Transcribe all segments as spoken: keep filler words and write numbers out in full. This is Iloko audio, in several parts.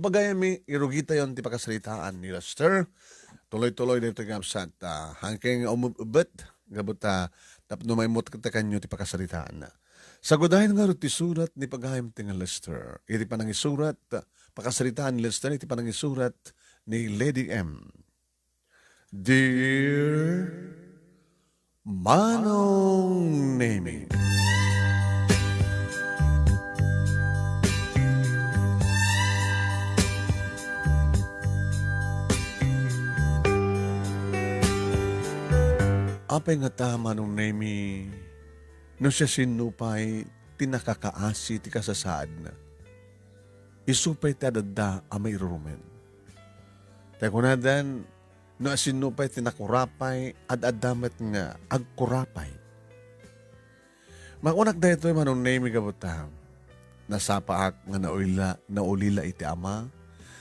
Pagayami, irugitayon ti pakasaritaan ni Lester. Tuloy-tuloy daytoy nga absent. Ah, hangkeng umub-, ubbet, gapu ta tapno maimut ta kanyo ti pakasaritaanna. Sagudayen ngarud ti surat ni pagayam ti nga Lester. Iti panangisurat, pakasaritaan ni Lester, iti panangisurat ni Lady M. Dear Manong Nemi. Apay ngata, Manong Nemi, no siasino pay ti nakakaasi ti kasasaadna? Isu pay ti adda a mairurumen. Ta kunadan, no asino pay ti nakurapay, ad-adda met nga agkurapay. Makunak daytoy, Manong Nemi, gapu ta nasapaak nga naulila, naulila iti ama,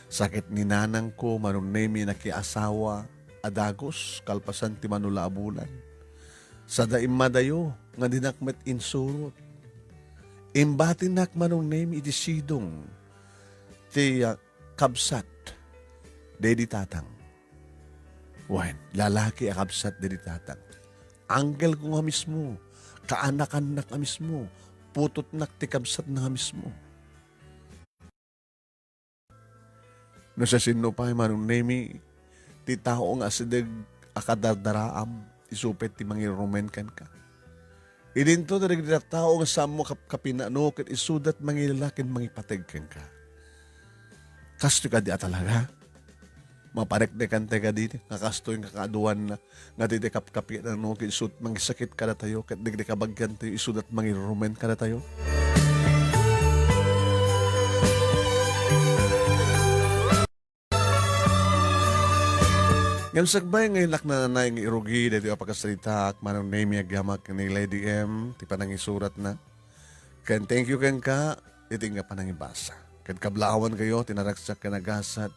sakit ni nanangko, Manong Nemi, nakiasawa a dagus kalpasan ti manula a bulan. Sada immadayo nga dinak met insurot. Imbatinak, Manong Nemi, iti sidong ti, ah, kabsat daydi tatang. Wen, lalaki a kabsat daydi tatang. Angkelko nga mismo, kaanakannak nga mismo, putotnak ti kabsatna nga mismo. No siasino pay, Manong Nemi, ti tao nga asideg a kadardaraam, isu pay ti mangirumen kenka. Idinto dagiti tattao nga saanmo kap-, kapinano ket isuda ti mangilala ken mangipateg kenka. Kastoy kadi a talaga? Maparikdekan ti kadi nga kastoy nga kaaduanna nga daydi kapkapinano ket isu ti mangisakit kadatayo ket dagiti kabagiantayo isuda ti mangirurumen kadatayo? Ngem sakbay nga innak nananay nga irugi daytoy a pakasaritaak, Manong Nemi, agyamanak ni Lady M ti panangisuratna. Ken thank you kenka iti nga panangibasa. Ket kablawan kayo ti naragsak ken nagasat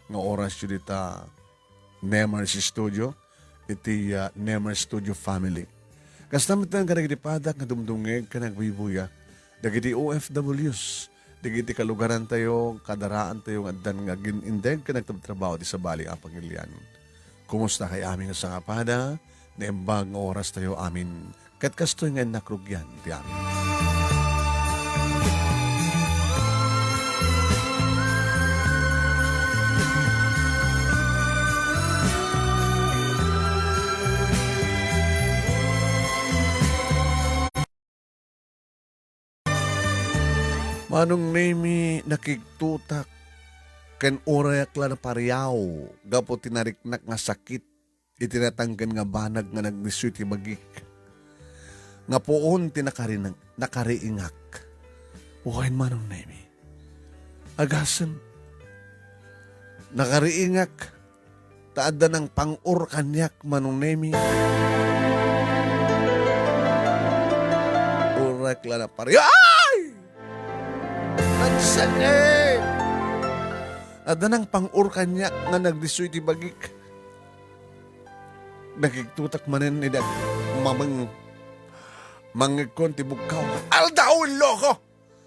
nga orasyo dita Nemers Studio, iti, ah, Nemers Studio family. Kasta met kadagiti padak nga dumdumngeg ken agbuybuya, dagiti O F Ws, dagiti kalugarantayo, kadaraantayo nga addan nga agin-indeg ken agtrabtrabaho iti sabali a pagilian. Kumusta kay amin nga sangapada? Naimbag nga orastayo amin. Ket kastoy nga innak rugian ti amin. Manong Nemi, nakigtotak ken urayak la napariaw gapu ti nariknak nga sakit iti natangken nga banag nga nagdisso iti bagik. Nga puon ti nakarinang-, nakariingak. Wen, Manong Nemi. Agasem. Nakariingak. Ta adda nang pang-ur kaniak, Manong Nemi. Urak la napari-, ay! Nagsakit! Adda nang pang-ur kaniak nga nagdisso iti bagik. Nakigtotak manen idi ag-, mameng-, mangngegkon ti bugkaw. Aldaw, loko!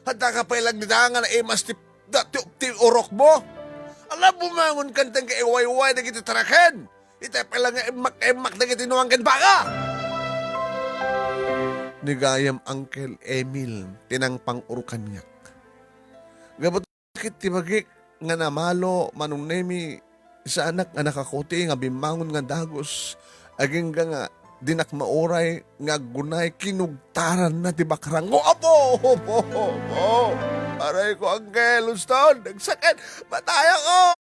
Adda ka pay lang dita nga naimas ti, da-, ti, ti urokmo? Ala, bumangon kantan nga iwayway dagiti taraken. Itay pay lang nga immak-immak dagiti nuang ken baka. Ni gayam Uncle Emil, ti nangpang-ur kaniak. Gapu sakit ti bagik nga namalo, Manong Nemi, saanak nga nakakuti nga bimmangon nga dagus. Agingga nga dinak mauray nga aggunay, kinugtaranna ti bakrangko. Apo! Apo! Apo! Aray ko, Uncle Houston, nagsakit! Matayakon!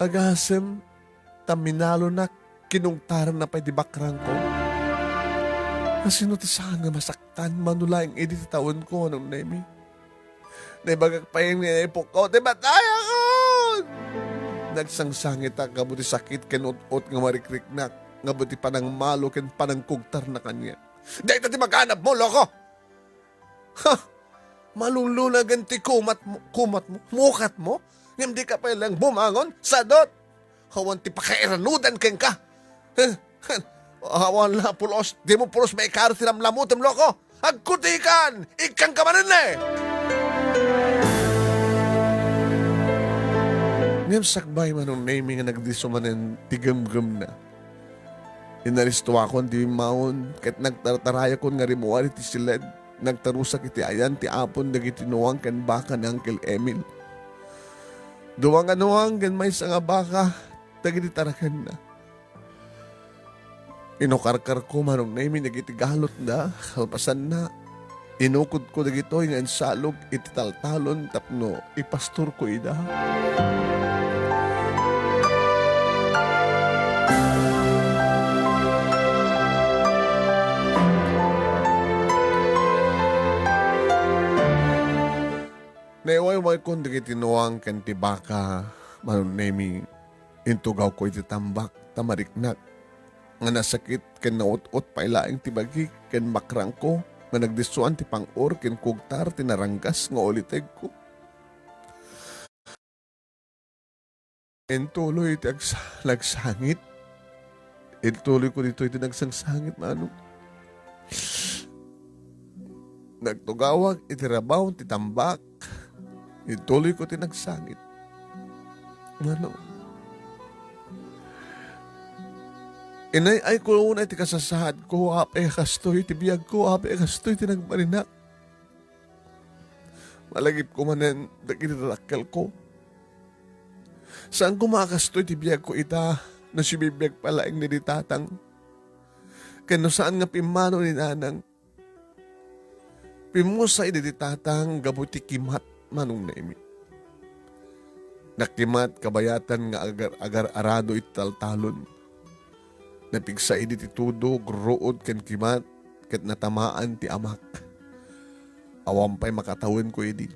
Agasem, ta minalonak, kinugtaranna pay ti bakrangko. Asino ti saan nga masaktan, mano laeng idi ti tawenko, Manong Nemi? Naibagak pay nga ipukkaw ti matayakon! Nagsangsangitak gapu ti sakit ken ut-ot nga marikriknak, gapu ti panangmalo ken panangkugtarna kaniak. Dayta ti maganabmo, loko! Ha! Malunglunagen ti kumatmo, kumatmo, mukatmo, ngem dika pay lang bumangon, sadot! Awan ti pakairanudan kenka! Huh? Huh? Awan la, pulos. Dimo pulos maikari ti lamlamutem, loko. Agkutikan! Ikkanka manen, ne! Ngem sakbay, Manong Nemy, nga nagdisso manen ti gemgemna. Inaristoakon ti bimmaon, ket nagtartarayakon nga rimmuar iti siled. Nagtarusak iti ayan ti apon dagiti nuang ken baka ni Uncle Emil. Dua nga nuang ken maysa nga baka dagiti tarakenna. Inukarkarko, Manong Nemy, dagiti galotda. Kalpasanna, inukodko dagitoy nga insalog iti taltalon tapno ipastorko ida. Naiwaywaykon dagiti nuang ken ti baka, Manong Nemy. Intugawko iti tambak ta mariknak nga nasakit ken naut-ot pay laeng ti bagik ken makrangko nga nagdissuan ti pang-or ken kugtar ti naranggas nga ulitegko. Intuloy ti agsa-, nagsangit. Intuloyko ditoy ti nagsangsangit, Manong. Nagtugawak iti rabaw ti tambak. Intuloyko ti nagsangit. Manong. Inay-ayko unay ti kasasaadko, apay a kastoy ti biagko, apay a kastoy ti nagbalinak. Malagipko manen dagiti dakkelko. Saan koma a kastoy ti biagko ita no sibibiag pay laeng ni di tatang. Ken no saan nga pimmano ni nanang. Pimmusa idi ti tatang gapu ti kimat, Manong Nemy. Nakimat kabayatan nga agar-agar-arado iti taltalon. Napigsa idi ti tudo, ruod ken kimat, ket natamaan ti amak. Awan pay makatawenko idi.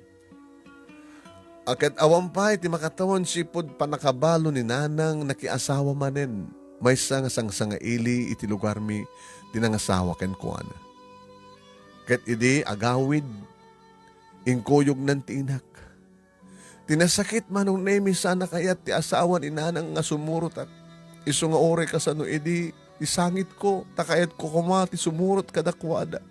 A, ket awan pay ti makatawen sipud pannakabalo ni nanang nakiasawa manen, maysa nga sangsangaili iti lugarmi ti nangasawa kenkuana. Ket idi agawid, inkuyognan ti inak. Ti nasakit, Manong Nemy, saan a kayat ti asawa ni nanang nga sumurotak. Isu nga uray kasano idi ti sangitko, ta kayatko koma ti sumurot kadakuada.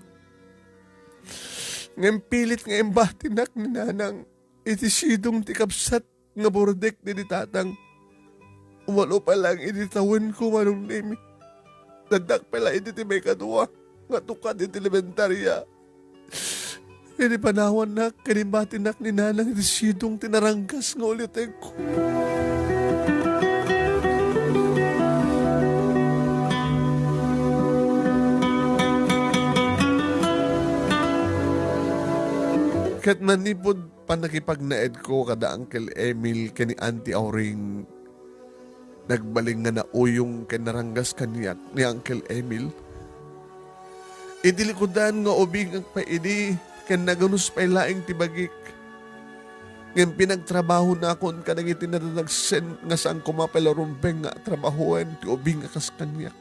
Ngem pilit nga imbatinak ni nanang iti sidong ti kabsat nga burdek ni di tatang. Umalo pay laeng idi tawenko, Manong Nemy. Nadakpela idi ti maikadua nga tukad iti elementaria. Idi panawannak, ken imbatinak ni nanang iti sidong ti naranggas nga ulitegko. Ket manipud pannakipagnaedko kada Uncle Emil ken ni Auntie Auring, nagbalin nga nauyong ken naranggas kaniak ni Uncle Emil. Iti likudan nga ubingak pay idi ken naganus pay laeng ti bagik. Ngem pinagtrabahonakon kadagiti nadadagsen nga saan koma pay la rumbeng nga trabahoen ti ubing a kas kaniak.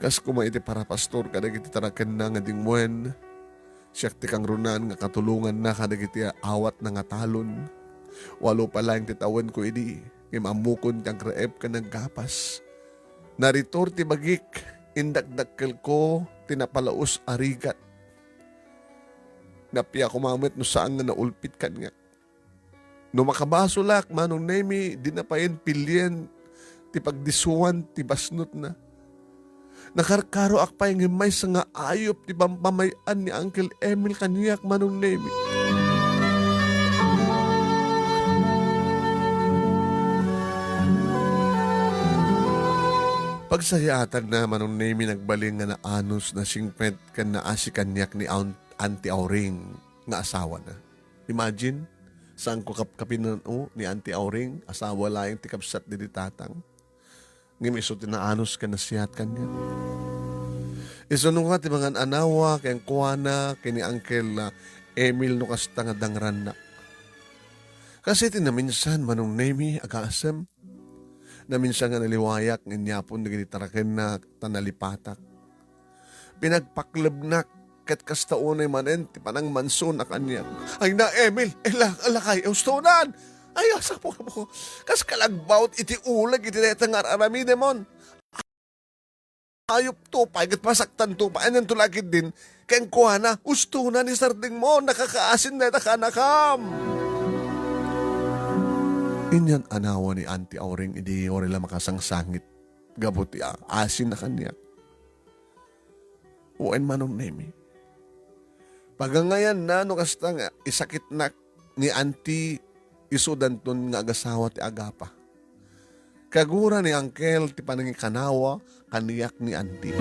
Kas koma iti parapastor kadagiti tarakenna nga dingwen, siak ti kangrunaan nga katulonganna kadagiti awatna nga talon. Walo pay laeng ti tawenko idi, ngem ammokon ti agraep ken naggapas. Naritor ti bagik, indakdakkelko ti napalaus a rigat. Napia koma met no saan nga naulpit kaniak. No makabasolak, Manong Nemy, dina payen pilien ti pagdissuan ti basnotna. Nakarkaroak pay ngem maysa nga ayup ti pampamay-an ni Uncle Emil kaniak, Manong Nemy. Pagsayaatanna, Manong Nemy, nagbalin nga naanus, nasingpet, ken naasi kaniak ni Aunt-, Auntie Auring nga asawana. Imagine, saanko kapkapin-o ni Auntie Auring, asawa laeng ti kabsat didi tatang. Ngem isu ti naanus ken nasiat kaniak. Isuno nga ti mangan-anawa kenkuana ken ni Uncle, ah, Emil no kasta nga dangrannak. Kas iti naminsan, Manong Nemy, agasem, naminsan nga naliwayak nga inyapon dagiti tarakenna ta nalipatak. Pinagpaklebnak ket kasta unay manen ti panangmansona kaniak. Ay na, Emil, ila, lakay, ustonan! Ay, asapo, apo, kas kalagbaw iti uleg iti dayta nga ar-aramidemon. ayupto pay, ket masaktanto pay, anianto la ketdin, ken kuana, "Usto na ni sardengmo, nakakaasin dayta kaanakam." Inyan anawa ni Auntie Auring idi uray la makasangsangit gapu ti a-, asin a kaniak. Wen, Manong Nemi. Pagangayanna no kasta nga isakitnak ni Auntie, isudanton nga agasawa ti agapa. Kagura ni Uncle ti panangikanawa kaniak ni Auntie.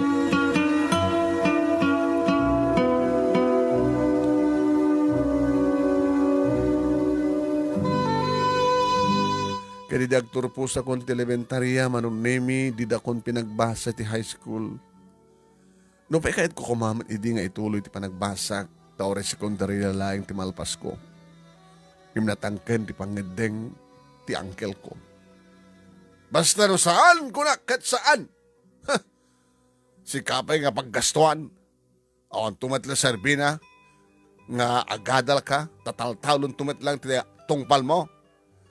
Ket idi agturposakon ti elementaria, Manong Nemi, didakon pinagbasa ti high school. Nupay kayatko koma met idi nga ituloy ti panagbasak, ta uray sekundaria laeng ti malpasko. Ngem natangken ti pangngeddeng ti uncle ko. "Basta no saan, kunak ket saan! Ha! Sika pay nga paggastuan. Awan to met la serbina nga agadalka, ta taltalonto met lang ti tungpalmo.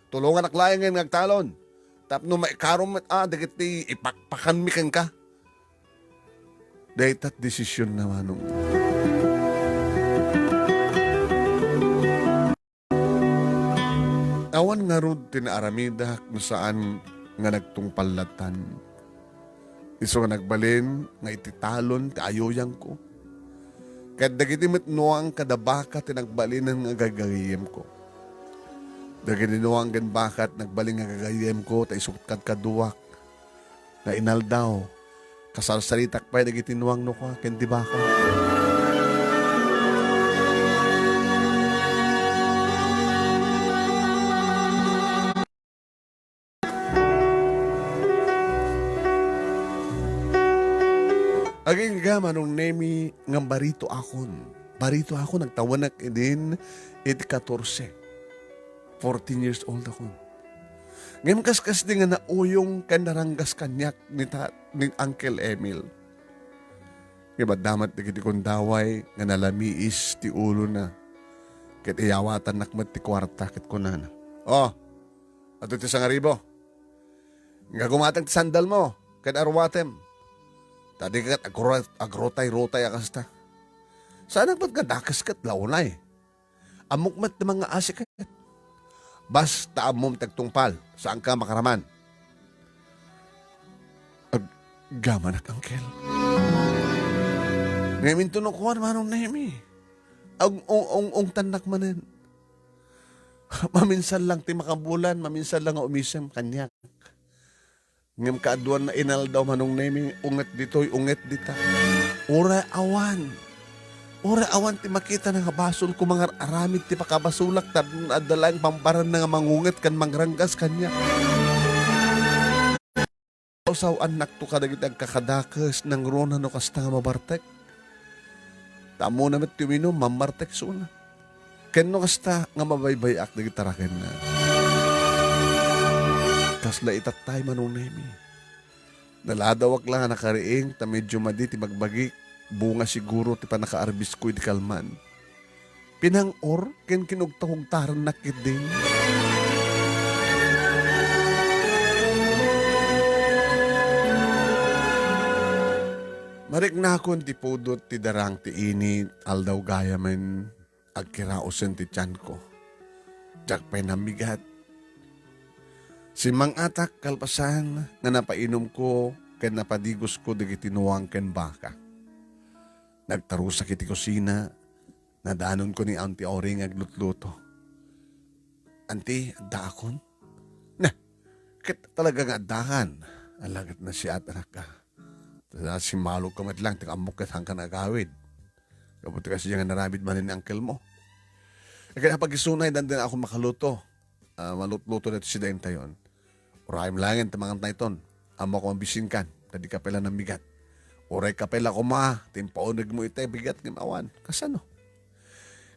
Tulonganak laengen nga agtalon. Tapno maikarom met a dagiti ipakpakanmi kenka." Dayta ti desisionna, Manong. Awan ngarud ti naaramidak no saan nga nagtungpal lattan. Isu nga nagbalin nga iti talon ti ayuyangko. Ket dagiti met nuang kada baka ti nagbalinen nga gagayyemko. Dagiti nuang ken bakat nagbalin nga gagayyemko ta isu kadkaduak nga inaldaw, kasarsaritak pay dagiti nuang no kua ken ti baka. Agingga, Manong Nemi, nga barito akon. Barito akon, nagtawenek idin iti katorse. Fourteen years old akon. Ngem kaskasdi nga nauyong ken naranggas kaniak ni ta-, ni Uncle Emil. Ngem adda met dagiti kundaway nga nalamiis ti ulona. Ket iyawatannak met ti kuarta ket kunana, "Oh, adto ti sangaribu. Nga gumatang ti sandalmo ken arwatem. Ta dika ket agro-, agrutay-rutay a kasta. Saanak met nga dakes ket launay. Ammok met ti mangngaasi ket. Basta ammom ti agtungpal, saanka makaraman." Aggamanak, Uncle. Ngem inton ukuan, Manong Nemi. Ag-, ung-, ung-, ungtannak manen. Maminsan lang ti makabulan, maminsan lang nga umisem kaniak. Ngem kaaduanna inaldaw, Manong Nemi, unget ditoy, unget dita. Uray awan. Uray awan ti makitana nga basolko, mangar-aramid ti pakabasolak, tapno adda laeng pambaranna nga mangunget ken mangranggas kaniak. Saw-annakto kadagiti agkakadakes nangruna no kasta nga mabartek. Ta ammona met ti uminum, mammartek suna. Ken no kasta nga mabaybay-ak dagiti rakenna. Kasla itattay, Manong Nemi. Naladawak la nga nakariing ta medio madi ti bagbagik, bunga siguro ti pannakaarbisko idi kalman. Pinang-or ken kinugtahugtarennak ketdin. Mariknakon ti pudot ti darang ti init, aldaw gayamen, agkiraosen ti tianko. Diak pay nammigat. Simmang-atak kalpasan nga napainumko ken napadigosko dagiti nuang ken baka. Nagtarusak iti kusina, nadanonko ni Auntie Auring nga aglutluto. "Auntie, addaakon?" "Nah, ket talaga nga addakan. Alagad nasiat, anak ka. Ta simmalog ka met lang, ti ammok ket saan ka nagawid. Gapu ti kasdiay nga naramid manen ni uncle mo. Ket apag isuna, daan-daan ako makaluto. Ah, malutluto daytoy sida intayon. Urayem laengen ti mangan ta iton. Ammok a mabisinkan, ta dika pay la nammigat. Uray ka pay la koma, ti impaunegmo itay bigat ngem awan. Kasano?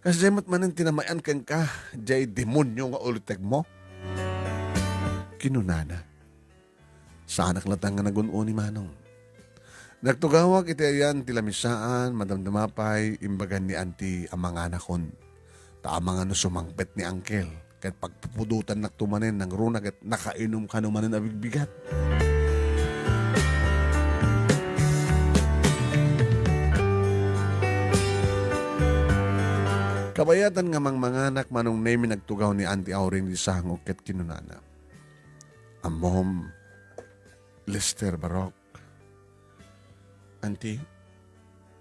Kasdiay met manen ti namay-an kenka, diay demonio nga ulitegmo?" kinunana. Saanak latta nga nagun-oni, Manong. Nagtugawak iti ayan ti lamisaan, madamdama pay, imbagan ni Auntie a manganakon. Ta amangan no sumangpet ni Uncle, ket pagpupudotannakto manen nangruna ket nakainum kano manen a bigbigat. Kabayatan nga mangmanganak, Manong Nemi, nagtugaw ni Auntie Auring di sango ket kinunana, "Ammom, Lester, Barok, Auntie,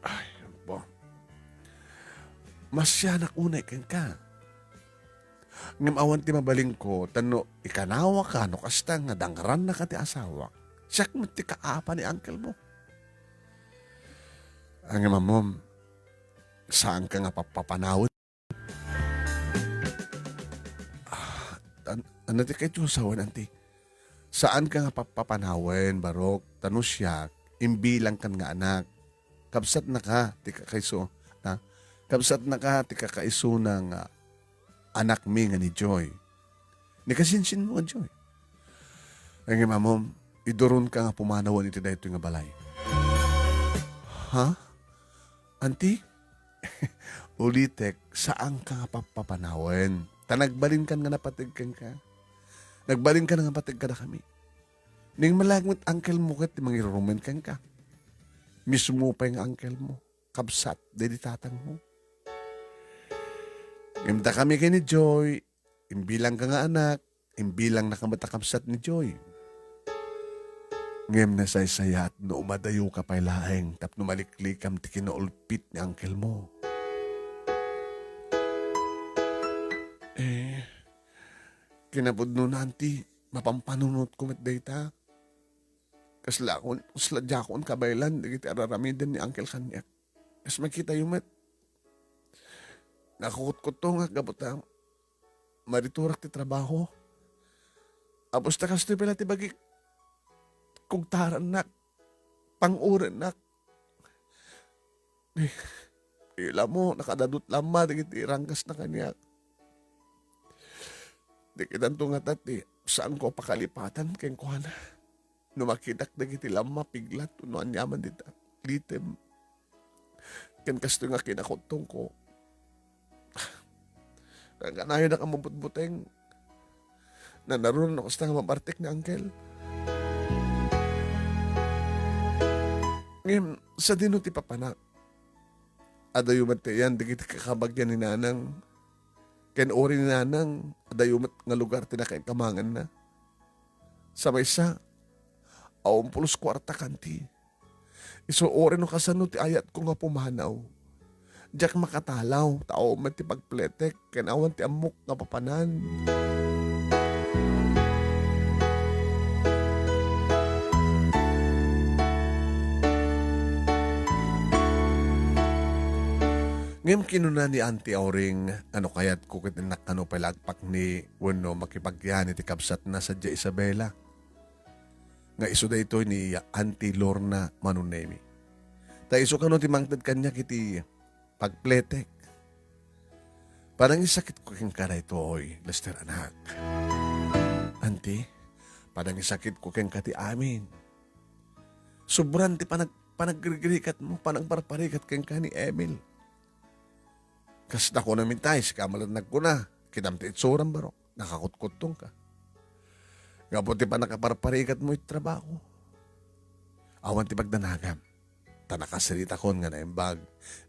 ay, ampo, masianak unay kenka. Ngem awan ti mabalinko, ta no ikanawaka, no kasta nga dangrannaka ti asawak, siak met ti kaapa ni uncle mo. Ngem ammom, saanka nga pappapanawen." Ah, an-, ano ti kayto sawen, Auntie? Saanka nga pappapanawen, Barok, ta no siak, imbilangkan nga anak. Kabsatnaka ti kakaiso, ha? Kabsatnaka ti kakaisuna nga anakmi nga ni Joy. Ni kasinsinmo nga Joy. Ngem ammom, iduronka nga pumanawen iti daytoy nga balay. Ha? Auntie? Ulitek, saanka nga pappapanawen. Ta nagbalinkan nga napateg kenka. Nagbalinkan nga napateg kadakami. Ningmelag met uncle mo ket ti mangirurumen kenka. Mismo pay nga uncle mo, kabsat daydi tatangmo. Ngem dakami ken ni Joy, imbilangka nga anak, imbilangnaka met a kabsat ni Joy. Ngem nasaysayaat no umadayoka pay laeng tapno maliklikam ti kinaulpit ni uncle mo. Eh, kinapudnona, Auntie, mapampanunotko met dayta. Kasla akon, kasla diakon kabaelan dagiti ar-aramiden ni Uncle kaniak. Kas makitayo met, nakakutkuttongak gapu ta mariturak ti trabaho. Apos ta kastoy pay la ti bagik, kugtarannak, pang-urennak. Eh, ila mo, nakadadut lamma dagiti ranggasna kaniak. Di kitanto ngata ti saanko a pakalipatan kenkuana. No makitak dagiti lamma, piglat, no aniaman dita, litem. Ken kastoy nga kinakuttongko. Kanayon a mabutbuteng. Nanaron no kasta nga mabartek ni Uncle. Ngem, sadino ti papanak? Adayo met ti ayan dagiti kakabagian ni Nanang. Ken uray ni Nanang, adayo met nga lugar ti nakaikamanganna. Sa maysa, awan pulos kuarta, Auntie. Isu uray no kasano ti ayatko nga pumanaw. Diak makatalaw, ta awan met ti pagpletek, ken awan ti ammok nga papanan. Ngem kinuna ni Auntie Auring, "Ano kayatko ket innak kano pay la agpakni wenno makipagyani ti kabsatna sadiay Isabela?" Nga isu daytoy ni Auntie Lorna, Manong Nemi. Ta isu kano ti mangted kaniak iti pagpletek. Panangisakitko kenka daytoy, Lester, anak. Auntie, panangisakitko kenka ti amin. Sobran ti panag-, panagrigrikatmo, panangparparikat kenka ni Emil. Kasta kunam itay, sika met laeng nagkuna, "Kitam ti itsuram, Barok, nakakutkuttongka." Gapu ti pannakaparparikatmo iti trabaho. Awan ti pagdanagam. Ta nakasaritakon nga naimbag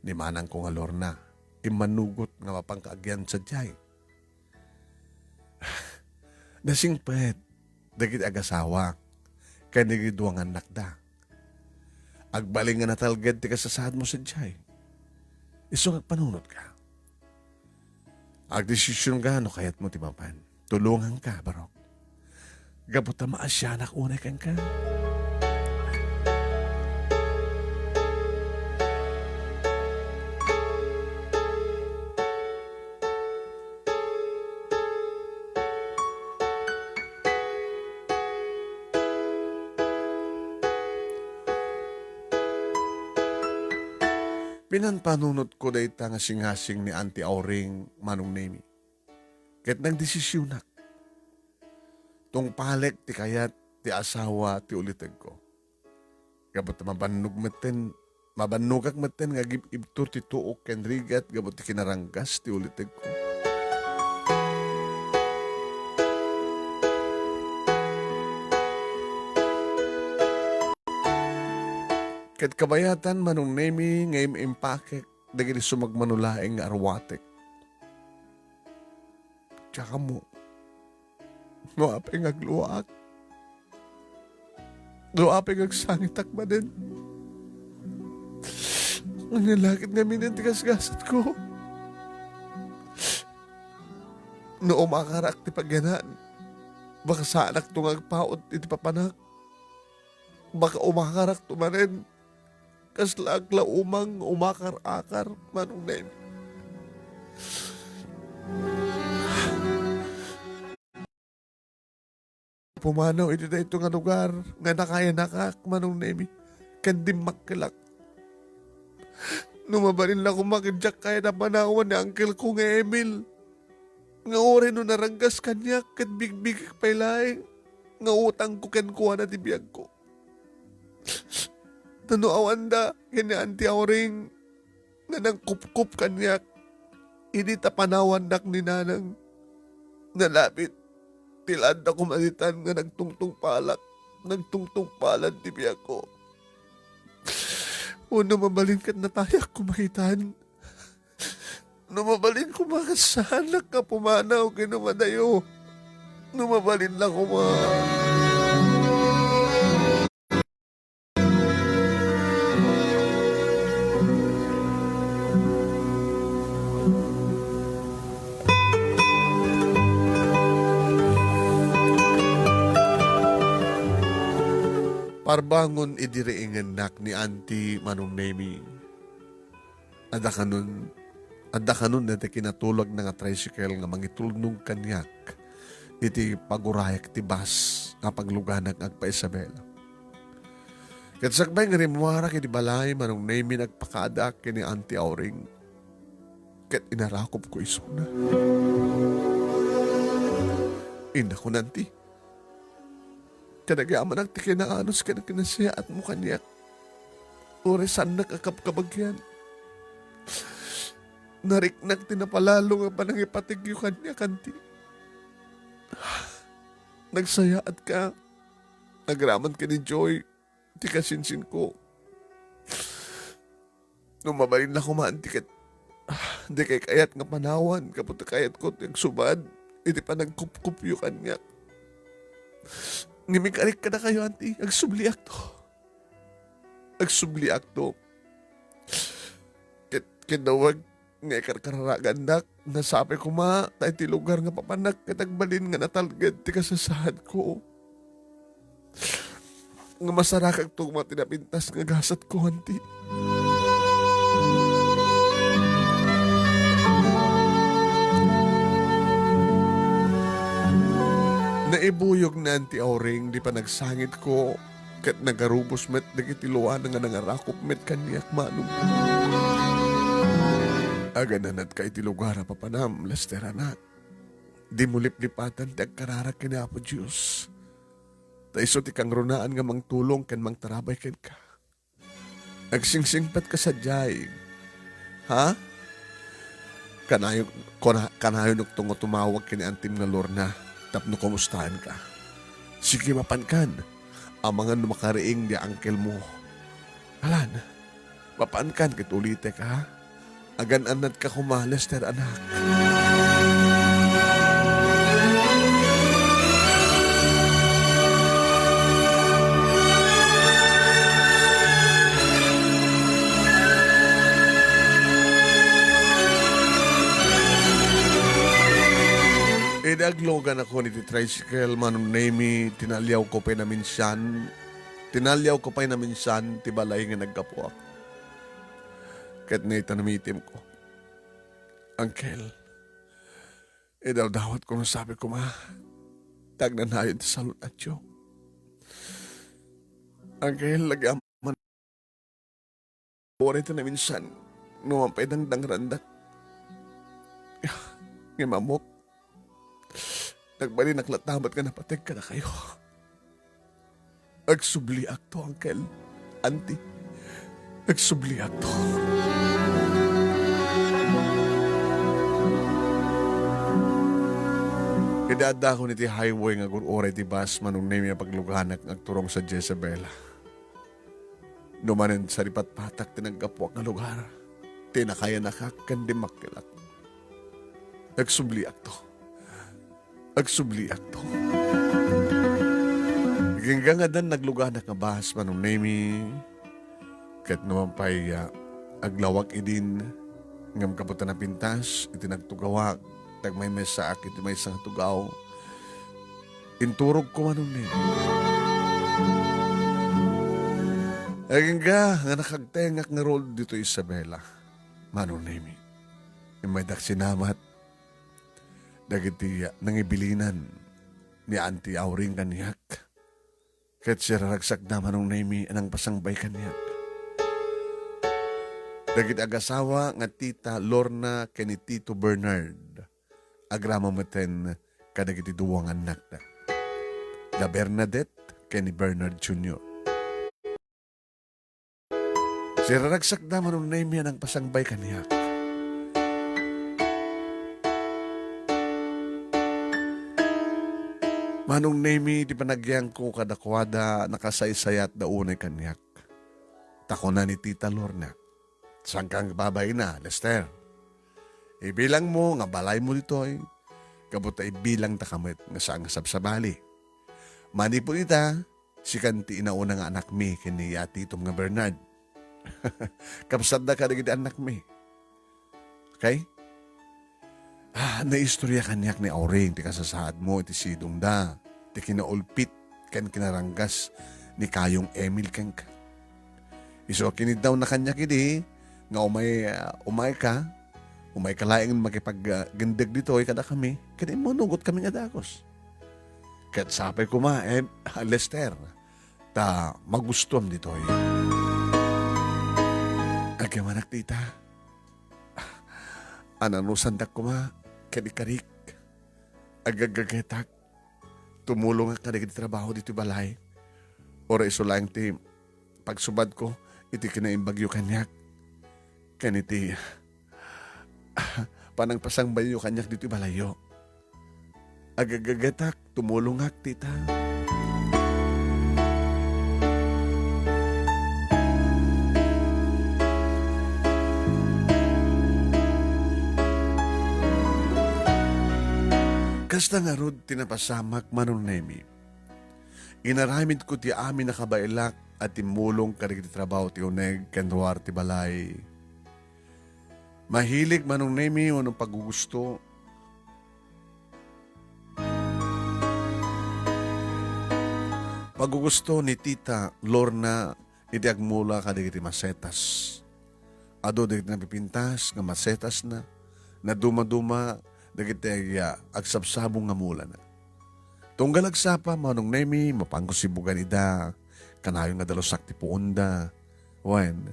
ni manangko nga Lorna, immanugot nga mapanka agyan sadiay. Nasingpet dagiti agasawa ken dagiti dua nga annakda. Agbalin nga natalged ti kasasaadmo sadiay. Isu nga agpanunotka. Agdesisionka no kayatmo ti mapan. Tulonganka, Barok. Gapu ta maasianak unay kenka. Pinampanunotko dayta nga singasing ni Auntie Auring, Manong Nemi. Ket nagdesisionak. Tungpalek ti kayat ti asawa ti ulitegko. Gapu ta mabannog metten, mabannogak metten nga agib-ibtur ti tuok ken rigat gapu ti kinaranggas ti ulitegko. Ket kabayatan, Manong Nemi, nga im-impakek dagiti sumagmamano laeng nga arwatek. Diak ammo no apay nga agluaak. No apay nga agsangitak manen. Ania la ket ngamin ti gasgasatko? No umakarak ti pagyanan, baka saanakto nga agpaut iti papanak. Baka umakarakto manen, kasla aglaumang nga umakar-akar, Manong Nemi. Pumanaw iti daytoy nga lugar nga nakayanakak, Manong Nemi, ken dimmakkelak. No mabalin la koma ket diak kayat a panawan ni angkelko nga Emil, nga uray no naraggas kaniak ket bigbigek pay laeng nga utangko kenkuana ti biagko. Ta no awanda ken ni Auntie Auring nga nangkupkop kaniak idi ta panawandak ni Nanang, nalabit ti laadda koma ditan nga nagtungtungpalak, nagtungtungpalad ti biagko. Wenno mabalin ket natayak koma itan. No mabalin koma ket saanak nga pumanaw ken umadayo. No mabalin la koma. Parbangon idi riingennak ni Auntie Manong Nemi. Adda kanon, adda kanon dayta kinatulagna nga tricycle nga mangitulnog kaniak iti pagurayak ti bus nga pagluganak nga agpa-Isabela. Ket sakbay nga rimmuarak iti balay, Manong Nemi, nagpakadaak ken ni Auntie Auring ket inarakopko isuna. Innak, Auntie, kadagiti amanak ti kinaanus ken kinasayaatmo kaniak. Uray saannak a kabkabagian. Nariknak ti napalalo nga panangipatigyo kaniak, Auntie. Nagsayaatka agraman ken ni Joy ti kasinsinko. No mabalin la koma, Auntie, ket, ah, dikay kayat nga panawan, gapu ta kayatko ti agsubad iti panagkupkopyo kaniak. Ngem ikarik kadakayo, Auntie, agsubliakto. Agsubliakto. Ket, ket kinawag nga ikarkararagandak, nasapay koma ta iti lugar nga papanak ket agbalin nga natalged ti kasasaadko. Nga masarakakto koma ti napintas nga gasatko, Auntie. Naibuyog ni Auntie Auring ti panagsangitko, ket nagarubos met dagiti luana nga nangarakop met kaniak, Manong. Agananatka iti lugar a papanam, Lester, anak. Dimo liplipatan ti agkararag ken Apo Dios. Ta isu ti kangrunaan nga mangtulong ken mangtarabay kenka. Agsingsingpetka sadiay. Ha? Kanayon, kuna-, kanayonokto nga tumawag ken ni Antim nga Lorna tapno kumustaanka. Sige, mapankan. Amangan no makariing di angkelmo. Alan, mapankan ket ulitek, ha? Agan-annatka koma, Lester, anak. Idi agluganakon iti tricycle, Manong Nemi, tinaliawko pay naminsan, tinaliawko pay naminsan ti balay nga naggapuak. Ket naitan namitimko. Angkel, idawdawatko no sabi koma, ta agnanayon ti salun-atyo. Angkel, lagi-am man, uray ti naminsan, no man pay dangdangrandak. Ngem ammok, nagbalinak latta met nga napateg kadakayo. Agsubliakto, Angkel. Anti, agsubliakto. Idi addakon iti highway nga agur-uray ti bus, Manong Nemi, a pagluganak nga agturong sadiay Isabela. No manen saripatpatak ti naggapuak nga lugar, ti nakayanakak ken dimmakkelak. Agsubliakto. Agsubliakto. Agingga nga addan nagluganak nga bas, Manong Nemi, ket no man pay, ah, aglawag idin, ngem gapu ta napintas iti nagtugawak, tagmaymaysaak iti maysa nga tugaw, inturogko, Manong Nemi. Agingga nga nakagtengak ngarud ditoy Isabela, Manong Nemi. Immaydak sinamat dagiti nangibilinan ni Auntie Auring kaniak, ket siraragsakda, Manong Nemi, a nangpasangbay kaniak. Dagiti agasawa nga Tita Lorna ken ni Tito Bernard, agraman metten kadagiti dua nga annakda, da Bernadette ken ni Bernard Junior. Siraragsakda, Manong Nemi, a nangpasangbay kaniak. Manong Nemi, ti panagyanko kadakuada, nakasaysayatda unay kaniak. Ta kuna ni Tita Lorna, "Saanka nga babaina, Lester? Ibilangmo nga balaymo ditoy, gapu ta ibilangtaka met nga saan nga sabsabali. Manipud ita, sikan ti inauna nga anakmi ken ni Atitom nga Bernard. Kabsatda kadagiti annakmi." Okay? Ah, naistorya kaniak ni Auring ti kasasaadmo iti sidongda, ti kinaulpit ken kinaranggas ni Kayong Emil kenka. Isu a kiniddawna kaniak idi nga umay, ah, umayka, umayka laeng makipag-, ah, gendeg ditoy kadakami, ket immanugot kami nga dagus. Ket sapay koma, em, Lester, ta magustuam ditoy. Agyamanak, tita. Ananusandak koma ken ikarik. Agaggagetak. Tumulongak kadagiti trabaho ditoy balay. Uray isu laeng ti pagsubadko iti kinaimbagyo kaniak ken iti panangpasangbayyo kaniak ditoy balayyo. Agaggagetak, tumulongak, tita. Kasta ngarud ti napasamak, Manong Nemi. Inaramidko ti amin a kabaelak a timmulong kadagiti trabaho ti uneg ken ruar ti balay. Mahilig, Manong Nemi, wenno pagugusto. Pagugusto ni Tita Lorna iti agmula kadagiti masetas. Adu dagiti napipintas nga masetasna, nadumaduma dagiti, ah, agsabsabong nga mulana. Tunggal agsapa, Manong Nemi, mapanko sibugan ida, kanayon nga dalusak ti puonda. Wen,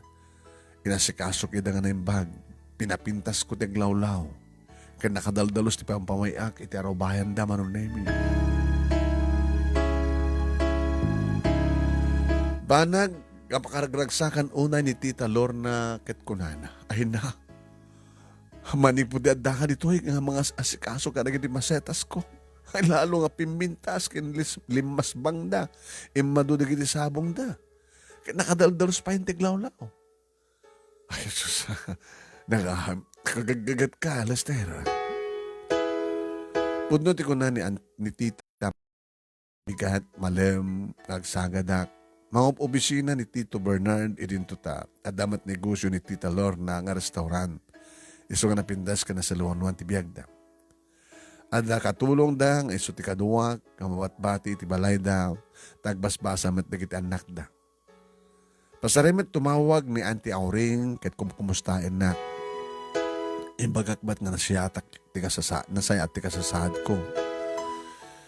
inasikasok ida nga naimbag, pinapintasko ti aglawlaw, ken nakadaldalus ti pampamay-ak iti arubayanda, Manong Nemi. Banag nga pakaragragsakan unay ni Tita Lorna ket kunana, "Ay na, manipud ti addaka ditoy nga mangas-asikaso kadagiti masetasko, ay lalo nga pimmintas ken lis-, limmasbangda, immadu dagiti sabongda, ket nakadaldalus pay ti aglawlaw." Ay, Jesus, naka-, kagaggagat ka, Lester. Pudno ti kuna ni an-, ni Tita, bigat, malem, nga agsagadak. Mangup-obisina ni Tito Bernard idinto ta, adda met negosyo ni Tita Lorna nga restaurant. Isu nga napintas ken nasaluanoan ti biagda. Adda katulongda nga isu ti kaduak nga mabatbati iti balayda, ta agbasbasa met dagiti annakda. Pasarem met tumawag ni Auntie Auring ket kumkumustaennak. Imbagak met nga nasayatak ti kasasa-, nasayaat ti kasasaadko.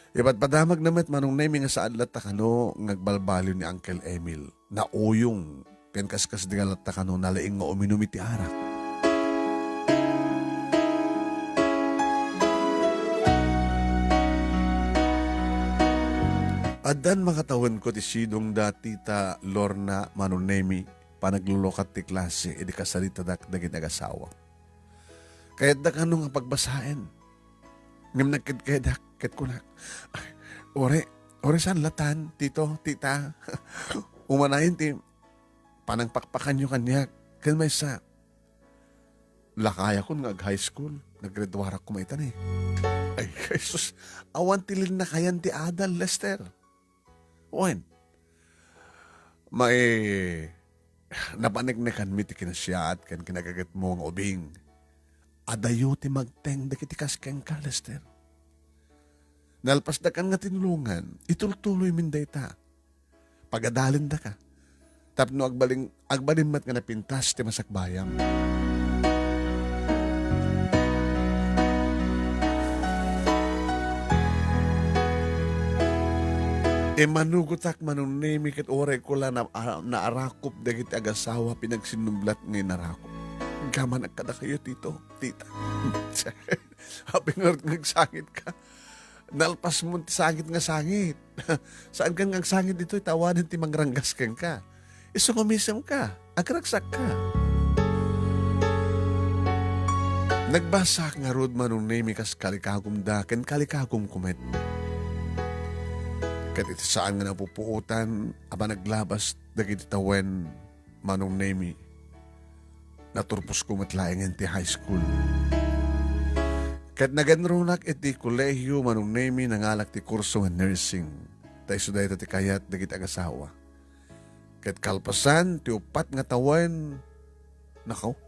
Ipadpadamagna met, Manong Nemi, nga saan latta kano nga agbalbaliw ni Uncle Emil. Nauyong ken kaskasdi nga latta kano nalaing nga uminum iti arak. Addan makatawenko ti sidongda, Tita Lorna, Manong Nemi, panaglulukat ti klase idi kasalitadak dagiti agasawa. Kayatda kano nga pagbasaen. Ngem nagkedkedak ket kunak, "Ay, ore, ore saan latan, tito, tita. Umanayen ti panangpakpakanyo kaniak." Ken maysa, lakayakon nga ag-high school, naggraduarak koma ita ni. Ay, Jesus, awan ti linnakayan ti adal, Lester. Wen, may napaneknekanmi ti kinasiat ken kinagagetmo nga ubing. Adayo ti magteng dagiti kas kenka, Lester. Nalpasdakan nga tinulongan, itultuloymin dayta. Pagadalendaka. Tapno agbalin-, agbalin met nga napintas ti masakbayam. Immanugotak, Manong Nemi, ket uray ko la na-, a-, naarakop dagiti agasawa pinagsinnublat nga inarakop. Agyaman kadakayo, Tito, Tita. Apay ngarud nga agsangit ka? Nalpasmo ti sangit nga sangit. Saan kan nga agsangit ditoy, ta awanen ti mangranggas kenka. Isu nga umisem ka, agragsak ka. Nagbasa ngarud, Manong Nemi, kas kalikagumda ken kalikagumko met. Ket iti saan nga napupuotan a panaglabas dagiti tawen, Manong Nemi, naturposko met laengen ti high school. Ket naganrunak iti kolehio, Manong Nemi, nangalak ti kurso nga nursing. Ta isu dayta ti kayat dagiti agasawa. Ket kalpasan ti uppat nga tawen, nakaw,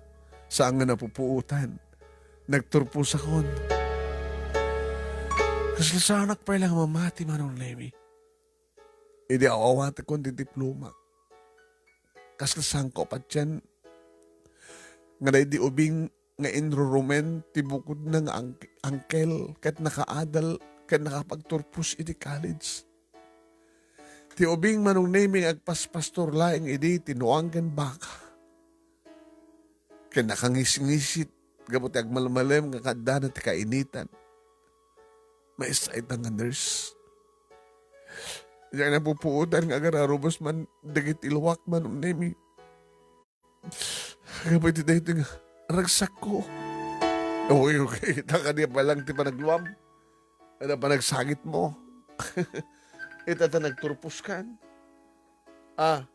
saan nga napupuotan, nagturposakon. Kasla saanak pay la nga mamati, Manong Nemi. Idi aw-awatekon ti diploma. Kasla saanko patien nga daydi ubing nga inrurumen ti bukodna nga ang-, angkel ket nakaadal ken nakapagturpos iti college. Ti ubing, Manong Nemi, nga agpaspastor laeng idi ti nuang ken baka. Ken nakangisingisit gapu ti agmalmalem nga kaaddana ti kainitan. Maysa ita nga nurse. Diak napupuotan nga agararubos man dagiti luak, Manong Nemi. Gapu iti daytoy nga ragsakko. Okay, okay. Ita kadi pa lang ti panagluam. Ano panagsangit mo? Ita ta nagturpos kan? Ah,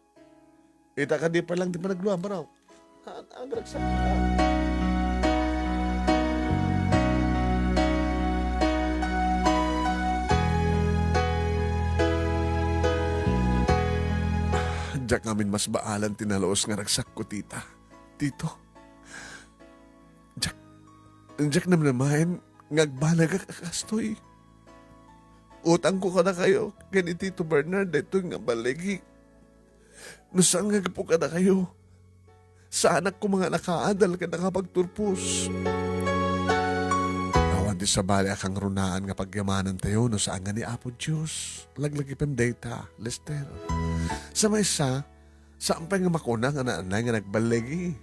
ita kadi pa lang ti panagluam, bro. Ah, agragsak ka. Diak ngamin masbaalan ti nalus nga ragsakko, tita. Tito. Diak, diak namnamaen nga agbanagak a kastoy. Utangko kadakayo ken ni Tito Bernard daytoy nga balligi. No saan nga gapu kadakayo, saanak koma nga nakaadal ken nakapagturpos. Awan ti sabali a kangrunaan nga pagyamanantayo no saan nga ni Apo Dios. Laglagipen dayta, Lester. Sa maysa, saan pay nga makuna nga naanay nga nagballigi.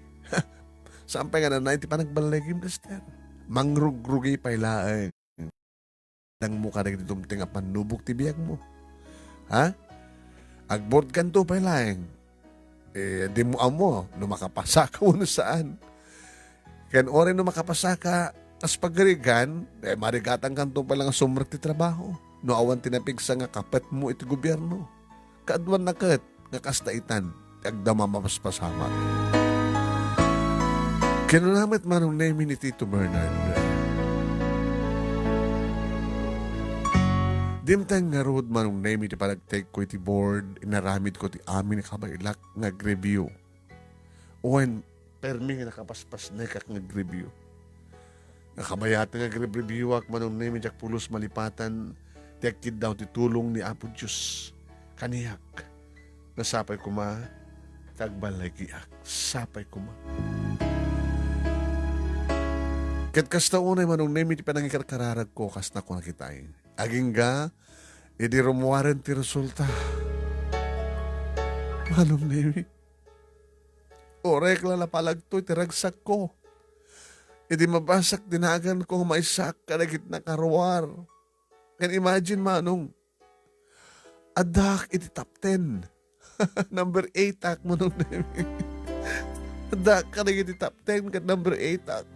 Saan pay nga naanay ti panagballigim, Lester? Mangrugrugi pay laeng. Dangmo kadagiti dumteng a pannubog ti biagmo. Ha? Agburodkanto pay laeng. Eh, dimo ammo no makapasaka wenno saan. Ken uray no makapasaka, kas pagarigan, eh, marigatangkanto pay la nga sumrek ti trabaho. No awan ti napigsa nga kapetmo iti gobierno. Kaaduanna ket nga kasta itan ti agdama mapaspasamak. Kinuna met Manong Nemi ni Tito Bernard, "Dimteng ngarud, Manong Nemi, ti panagtagko iti board, inaramidko ti amin a kabaelak nga agreview." Wen, permi nga nakapaspasnekak nga agreview. Nakabayat nga agrebribiwak, Manong Nemi, diak pulos malipatan ti agkiddaw ti tulong ni Apo Dios kaniak. Nga sapay koma ti agballagiak. Sapay koma. Ket kasta unay, Manong Nemi, ti panangikarkararagko, kas nakunak itay. Agingga, idi rummuaren ti resulta. Manong Nemi, uray la napalagto iti ragsakko. Idi mabasak ti naganko nga maysaak kadagiti nakaruar. Can imagine, Manong, addaak iti top ten. Number eight ak, Manong Nemi. Addaak kadagiti top ten ket number eight ak.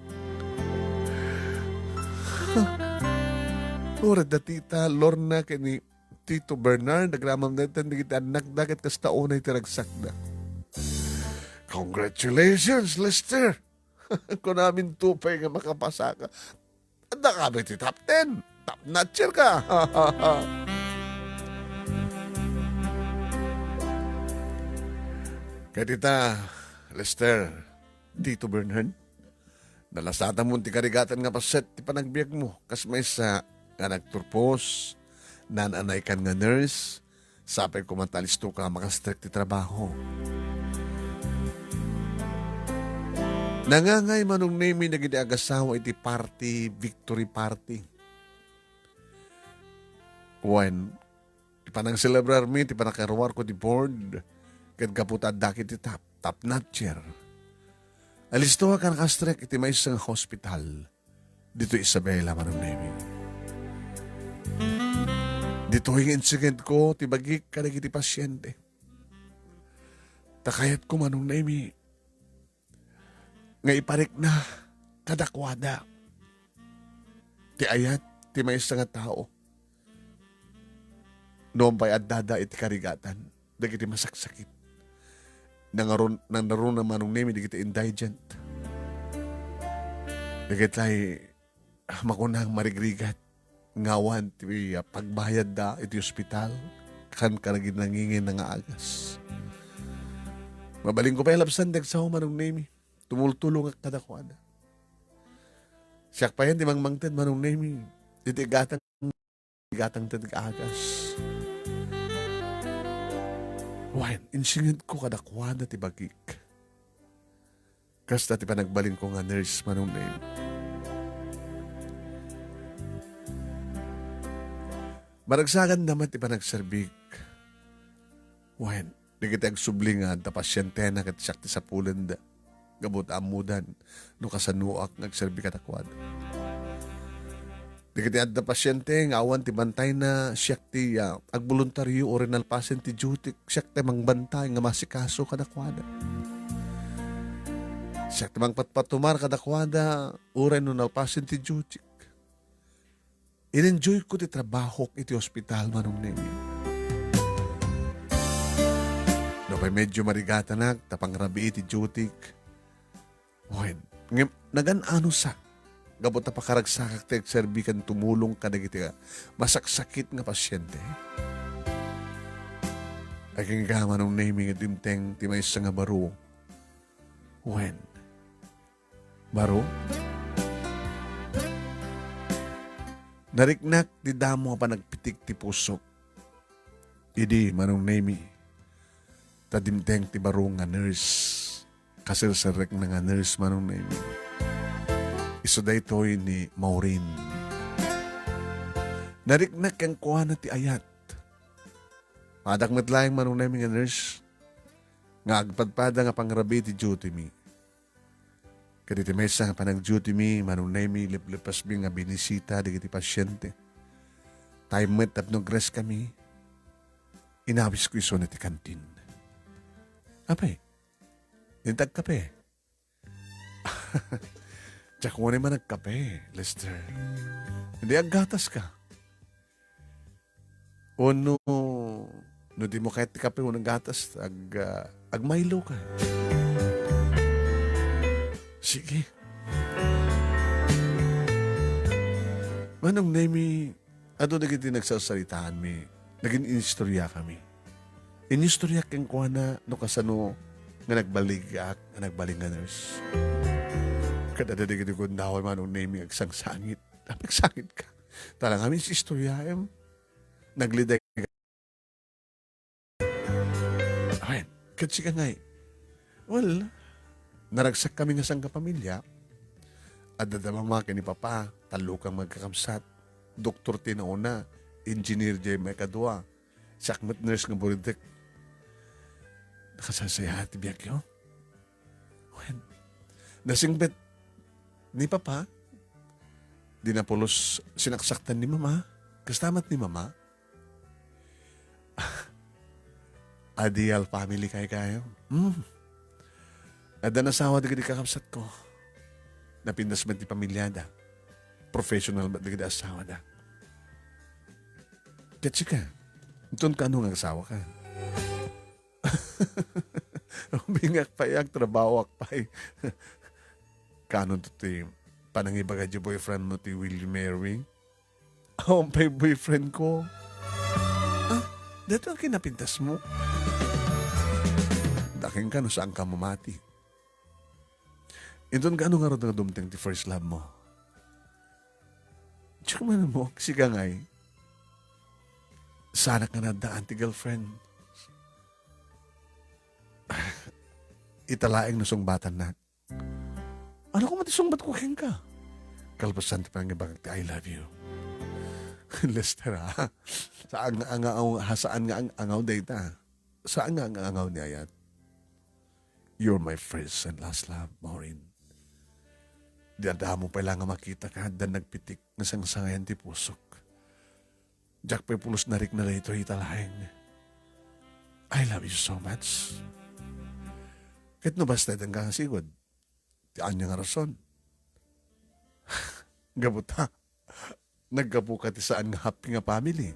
Uray da Tita Lorna ken ni Tito Bernard, agraman daytan dagiti annakda ket kasta unay ti ragsakda. "Congratulations, Lester!" Kunaminto pay nga makapasaka. Adda ka ba iti top ten? Top notcher ka. Ket ita, Lester, Tito Bernard, nalasatam ti karigatan nga paset ti panagbiagmo. Kas maysa nga nagturpos, naan-anay kan nga nurse, sapay koma ta alisto ka makastrek ti trabaho. Nangangay Manong Nemi dagiti agasawa iti party, victory party. Wen, ti panangselebrar mi, ti panakaruarko ti board, ket gapu ta addak iti top, top notcher. Alisto ka nakastrek iti maysa nga hospital. Ditoy Isabela, Manong Nemi. Ditoy nga insengedko ti bagik kadagiti pasyente. Ta kayatko, Manong Nemi, nga iparikna kadakuada ti ayat ti maysa nga tao. No pay addada iti karigatan dagiti masaksakit. Nangaron-, nanaruna Manong Nemi dagiti indigent. Dagiti, ah, makunang marigrigat nga awan ti, ah, pagbayadda iti ospital ken kadagiti nanginginna nga agas. Mabalinko pay a labsan ti agsao, Manong Nemi. Tumultulongak kadakuada. Siak pay ti mangmangted, Manong Nemi. Iti gatang gatang ti agas. Wen, insengedko kadakuada ti bagik. Kasta ti panagbalinko nga nurse, Manong Nemi. Maragsaganda met ti panagserbik. Wen, dagiti agsubli nga adda pasientena ket siak ti sapulenda. Gapu ta ammodan no kasanoak nga agserbi kadakuada. Dagiti adda pasiente nga awan ti bantayna, siak ti, ah, agboluntario uray nalpasen ti duty, siak ti mangbantay nga masikaso kadakuada. Siak ti mangpatpatumar kadakuada uray no nalpasen ti duty. In-enjoyko ti trabahok iti ospital, Manong Nemi. No pay medyo marigatanak ta pangrabii ti dutyk, wen, ngem nagan-anosak gapu ta pakaragsakak ti agserbi ken tumulong kadagiti masaksakit nga pasiente. Agingga, Manong Nemi, nga dimteng ti maysa nga baro. Wen, baro? Nariknak ti damo a panagpitik ti pusok. Idi, Manong Nemi, ta dimteng ti baro nga nurse. Kaserserekna nga nurse, Manong Nemi. Isu daytoy ni Maureen. Nariknak kenkuana ti ayat. Addak met laeng, Manong Nemi, nga nurse nga agpadpada nga pangrabii ti duty mi. Ket iti maysa nga panag-duty mi, Manong Nemi, leplepesmi nga binisita dagiti pasiente. Time met tapno agrest kami, inawisko isuna ti kantin. Apay, dintag kape? Diak unay managkape, Lester. Hindi, aggatas ka. Ono, no di mo kayat ti kape wenno gatas, ag-, ah, ag-Milo ka. Sige. Manong Nemi, adu dagiti nagsarsaritaanmi, nagin-inistorya kami. Inistorya kenkuana no kasano nga nagbaligak, nga nagbaling nga nurse. Kada dagiti gundaway, Manong Nemi, agsangsangit. Napagsangit ka. Talaga, amin si istoryaem. Nagliday ka. Amen. Ket sika ngay. Well, naragsak kami nga sangkapamilya. Adda da mama ken ni papa, tallo kami nga agkakabsat. Doktor ti nauna, engineer jay maikadua. Siak met nurse nga buridek. Nakasasaya ti biagyo. Wen, nasingpet ni papa, di na pulos sinaksaktan ni mama. Kasta met ni mama. Ideal family kayo kayo. Hmm. Adda nasawa dagiti kakabsat ko. Napintas met ti pamilyada. Professional met dagiti asawada. Ket sika, inton kano nga asawa ka? Ubingak pay, agtrabahoak pay. Kanon to ti panangibaga di boyfriend mo ti "Will you marry me?" Awan pay boyfriend ko. Ah, daytoy ang kinapintas mo? Dakin ka no saan ka mamati. Inton kaano ngarud nga dumteng ti first love mo? Diak man mo, sika ngay. Saanak nga naddaan ti girlfriend. Ita laeng no sungbatannak. Ano ko man ti sungbat ko kenka? Kalpasan ti pangibagak ti "I love you." Lester, ha? Saan nga angaw, ha, saan nga ang angaw dayta? Saan nga ang angaw ni ayat? You're my first and last love, Maureen. Di adda mo pay la nga makita ka, addan nagpitik nga sangsangayan ti pusok. Diak pay pulos narikna daytoy ita laeng. I love you so much. Ket no basta dengka nga sigud, ti ania nga rason? Gapu ta, naggapu ka ti saan nga happy nga family.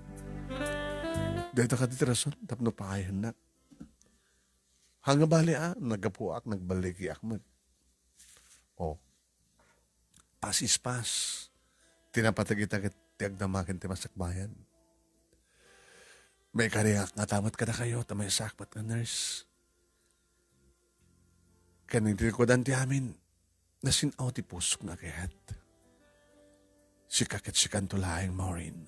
Dayta kadi ti rason tapno paayannak. Haan nga bali a, naggapuak, nagballigiak met. Oh. Pasispas. Ti napateg ita ket ti agdama ken ti masakbayan. Maikariak nga tamet kadakayo ta maysaak met nga nurse. Ken intirikudan ti amin, nasin-aw ti pusok nga agayat. Sika ket sikanto laeng, Maureen.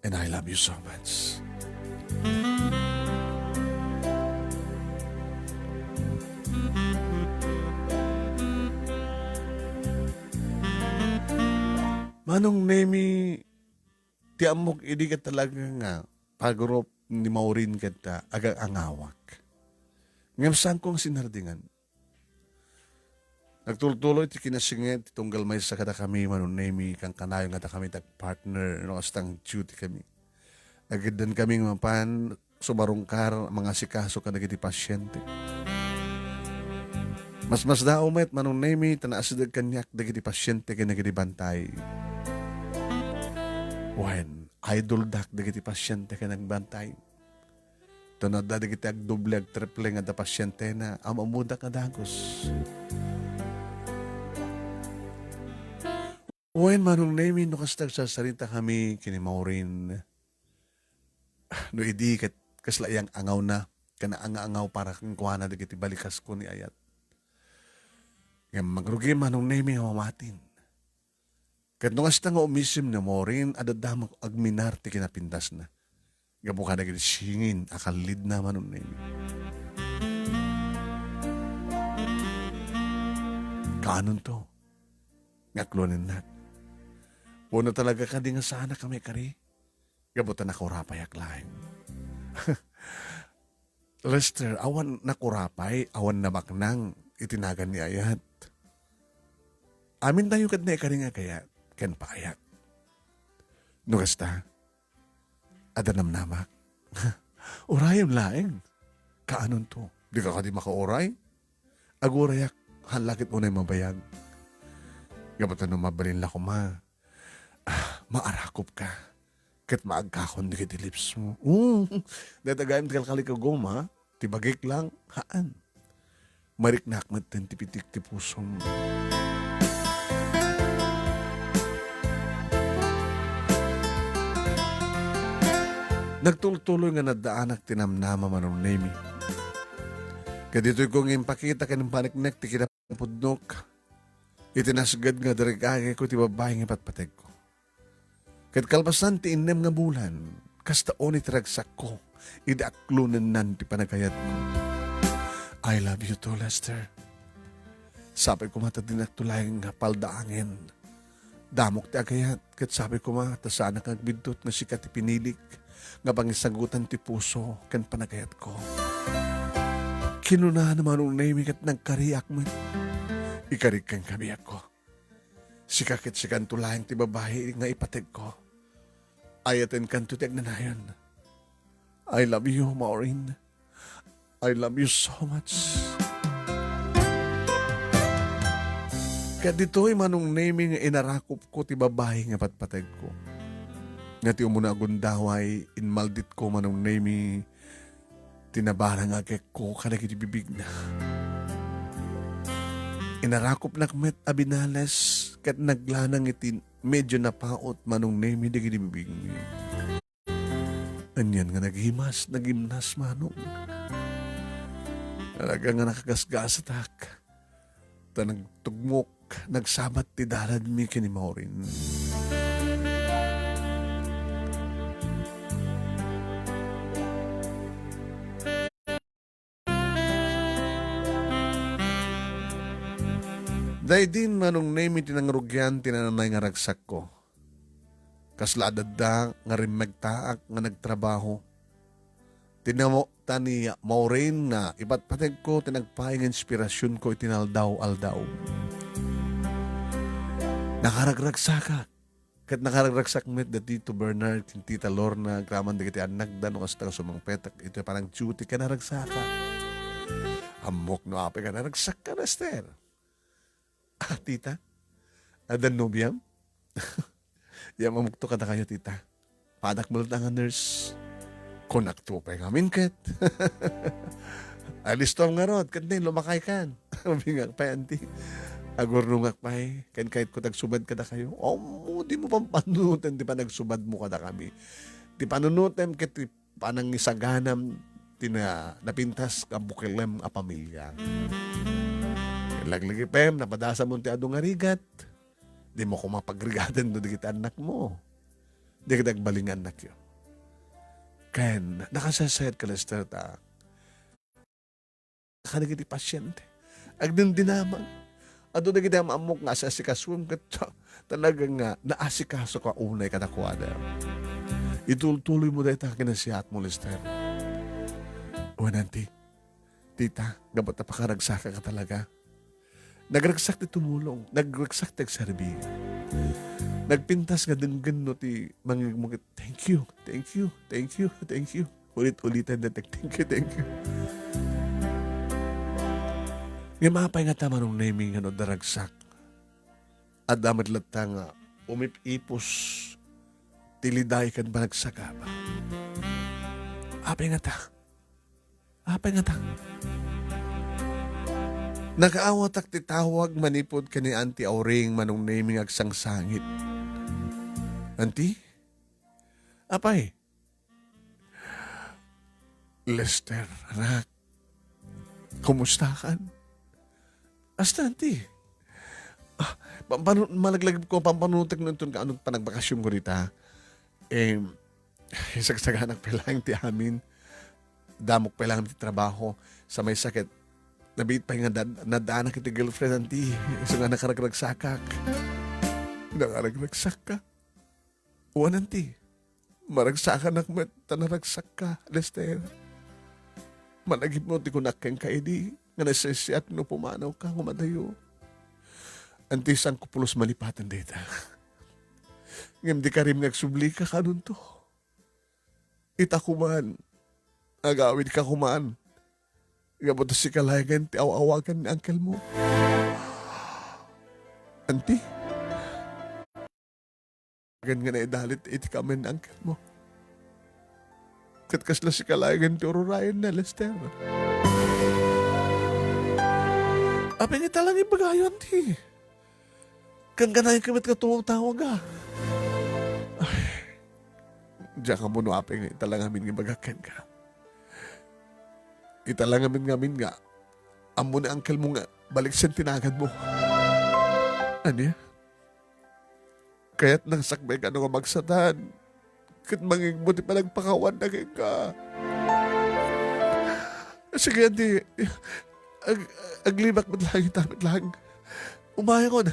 And I love you so much. Manong Nemi, ti ammok idi ket talaga nga pagurup ni Maureen ket, ah, aga-angawak. Ngem saanko nga sinardingan. Nagtultuloy ti kinasinged ti tunggal maysa kadakami, Manong Nemi, kankanayon nga dakami ti agpartner no kasta nga duty kami. Agiddan kami nga mapan sumarungkar, mangasikaso kadagiti pasiente. Masmasdaaw met, Manong Nemi, ta naasideg kaniak dagiti pasiente ken dagiti bantay. Wen, idoldak dagiti pasiente ken agbantay. Ta no adda dagiti agdoble, agtriple nga adda pasientena, am-ammodak nga dagus. Wen, Manong Nemi, no kasta agsarsarita kami ken ni Maureen, no idi ket kasla iyang angawna, ken anga-angaw para kenkuana dagiti balikasko ni ayat. Ngem agrugi, Manong Nemi, nga mamatin. Ket no kasta nga umisim ni Maureen, adda met agminar ti kinapintasna. Gapu kadagiti singin a kallidna, Manong Nemi. Kaanonto? Nga aklonennak. Puna talaga kadi nga saanak a maikari? Gapu ta nakurapayak laeng. Lester, awan nakurapay, awan nabaknang iti nagan ni ayat. Amintayo ket naikari nga agayat ken paayat. No kasta, adda namnamak. Urayem laeng. Kaanonto? Dika kadi makauray? Agurayak, haan la ket unay mabayag. Gapu ta no mabalin la koma, ah, maarakop ka. Ket maagkakon dagiti lips mo. Oo. Dayta gayam ti kalkalikagom, ha? Ti bagik lang, haan. Mariknak met ti pitik ti pusom. Nagtultuloy nga naddaanak ti namnama, Manong Nemi. Kaditoy ko nga impakita ken impaneknek ti kinapudnok iti nasged nga darigagayko ti babai nga patpategko. Ket kalpasan ti innem nga bulan, kasta unay ti ragsakko idi aklonennan ti panagayatko. I love you too, Lester. Sapay koma ta dinakto laeng nga paldaangen. Damok ti agayat, ket sapay koma ta saanak nga agbiddut nga sika ti pinilik nga pangisagutan ti puso ken panagayatko. Kinunana, Manong Nemi, ket nagkariak met. Ikarik kenka, biagko. Sika ket sikanto laeng ti babai nga ipategko. Ayatenkanto ti agnanayon. I love you, Maureen. I love you so much. Ket ditoy, Manong Nemi, nga inarakopko ti babai nga patpategko. Nga ti umuna a gundaway, inmalditko, Manong Nemi, ti nabarang a kekko kadagiti bibigna. Inarakopnak met a binales ket naglanang iti medio napaut Manong Nemi dagiti bibingmi. Anian nga nagimas, nagimnas, Manong. Talaga nga nakagasgasatak. Ta nagtugmok, nagsabat ti dalanmi ken ni Maureen. Daydin Manong Nemi ti nangrugian ti nananay nga ragsakko. Kasla adda nga rimmegtaak nga nagtrabaho. Tinamokta ni Maureen nga ipatpategko ti nagpaay nga inspirasionko iti naldaw-aldaw. Nakaragragsakak. Ket nakaragragsak met da Tito Bernard ken Tita Lorna, agraman dagiti annakda no kasta nga sumangpetak iti panagduty ken naragsaka. Ammok no apay nga naragsakka, Lester. Ah, tita? Adda nobiam? Yam-amokto kadakayo, tita. Padak met latta nga nurse. Kunakto pay ngamin ket. Alistom ngarud, ket ni lumakaykan. Ubingak pay, anti. Agurnongak pay, ken kayatko ti agsubad kadakayo. Ammo, dimo pampanunoten ti panagsubadmo kadakami. Ti panunotem ket ti panangisaganam ti na-, napintas nga bukelem a pamilia. Laglagipem, napadasamon ti adu nga rigat. Dimo koma pagrigaten no dagiti annakmo. Dagiti agbalin nga annakyo. Ken, nakasaysayatka, Lester, ta kadagiti pasiente. Agdindinamag. Adu dagiti am-ammok nga asi-asikasuem ket ta-, talaga nga naasikasoka unay kadakuada. Itultuloymo dayta nga kinasiatmo, Lester. Wen, anti, tita, gapu ta pakaragsakaka talaga. Nagragsak ti tumulong, nagragsak ti agserbi. Nagpintas nga denggen no ti mangngegmo ket, "Thank you, thank you, thank you, thank you." Ulit-ulitan da, "Thank you, thank you." Ngem apay ngata, Manong Nemi, nga no daragsak? Adda met latta nga umip-ipos ti liday ken panagsagaba. Apay ngata? Apay ngata? Nakaawatak ti tawag manipud ken ni Auntie Auring, Manong Nemi, nga agsangsangit. "Auntie? Apay?" "Lester, anak, kumustakan?" "Kasta, Auntie." Ah, pampanu-, malaglagipko, pampanunotek no inton kaano panagbakasionko dita. Em, isagsaganak pay laeng ti amin. Damok pay laeng ti trabaho. Sa maysa ket, nabiit pay nga dad-, nadaanak iti girlfriend, Auntie. Isu nga nakaragragsakak. Nakaragragsakka? Wen, Auntie. Maragsakanak met ta naragsakka, Lester. Malagipmo ti kunak kenka idi nga nasaysayat no pumanawka nga umadayo. Auntie, saanko pulos malipaten dayta. Ngem di karim nga agsublika kanunto. Ita koman, agawidka koman. Gapu ta sika laengen ti aw-awagan ni uncle mo. Auntie? Awagan nga naidalit iti kamay ni uncle mo. Ket kasla sika laengen ti ururayenna, Lester. Apay nga ita laeng ibagayo, Auntie? Kankanayon ka met nga tumawtawag, a. Ay, diak ammo no apay nga ita la ngamin nga ibagak kenka. Ita la ngamin, ngamin nga ammo ni uncle mo nga baliksen ti naganmo. Ania? Kayatna nga sakbay kano nga magsatan ket mangngegmo ti panagpakawanna kenka. Sige, Auntie. Ag-, aglibak met laeng ita met laeng. Umayakon.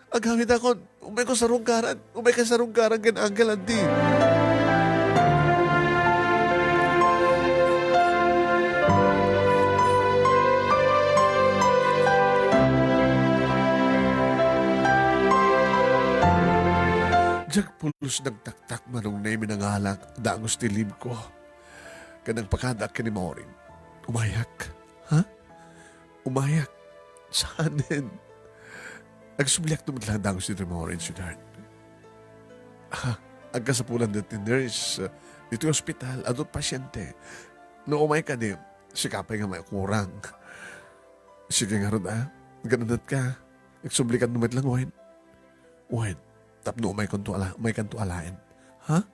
Agawidakon. Umayko sarungkaran. Umayka sarungkaran ken uncle, Auntie. Diak pulos nagtaktak, Manong Nemi, nangalak, dangus ti libko. Ken nagpakadaak ken ni Maureen. Umayak? Ha? Umayak? Saanen? Agsubliakto met laeng dangus ditoy Maureen, sweetheart. Ha? Agkasapulan ditoy nurse, ditoy ospital, adu ti pasiente. No umayka, di, sika pay nga maikurang. Sige ngarud, a. Agananak ka. Agsublikan no met laeng wen. Wen, tapno umaykanto ala-, umaykanto alaen. Ha?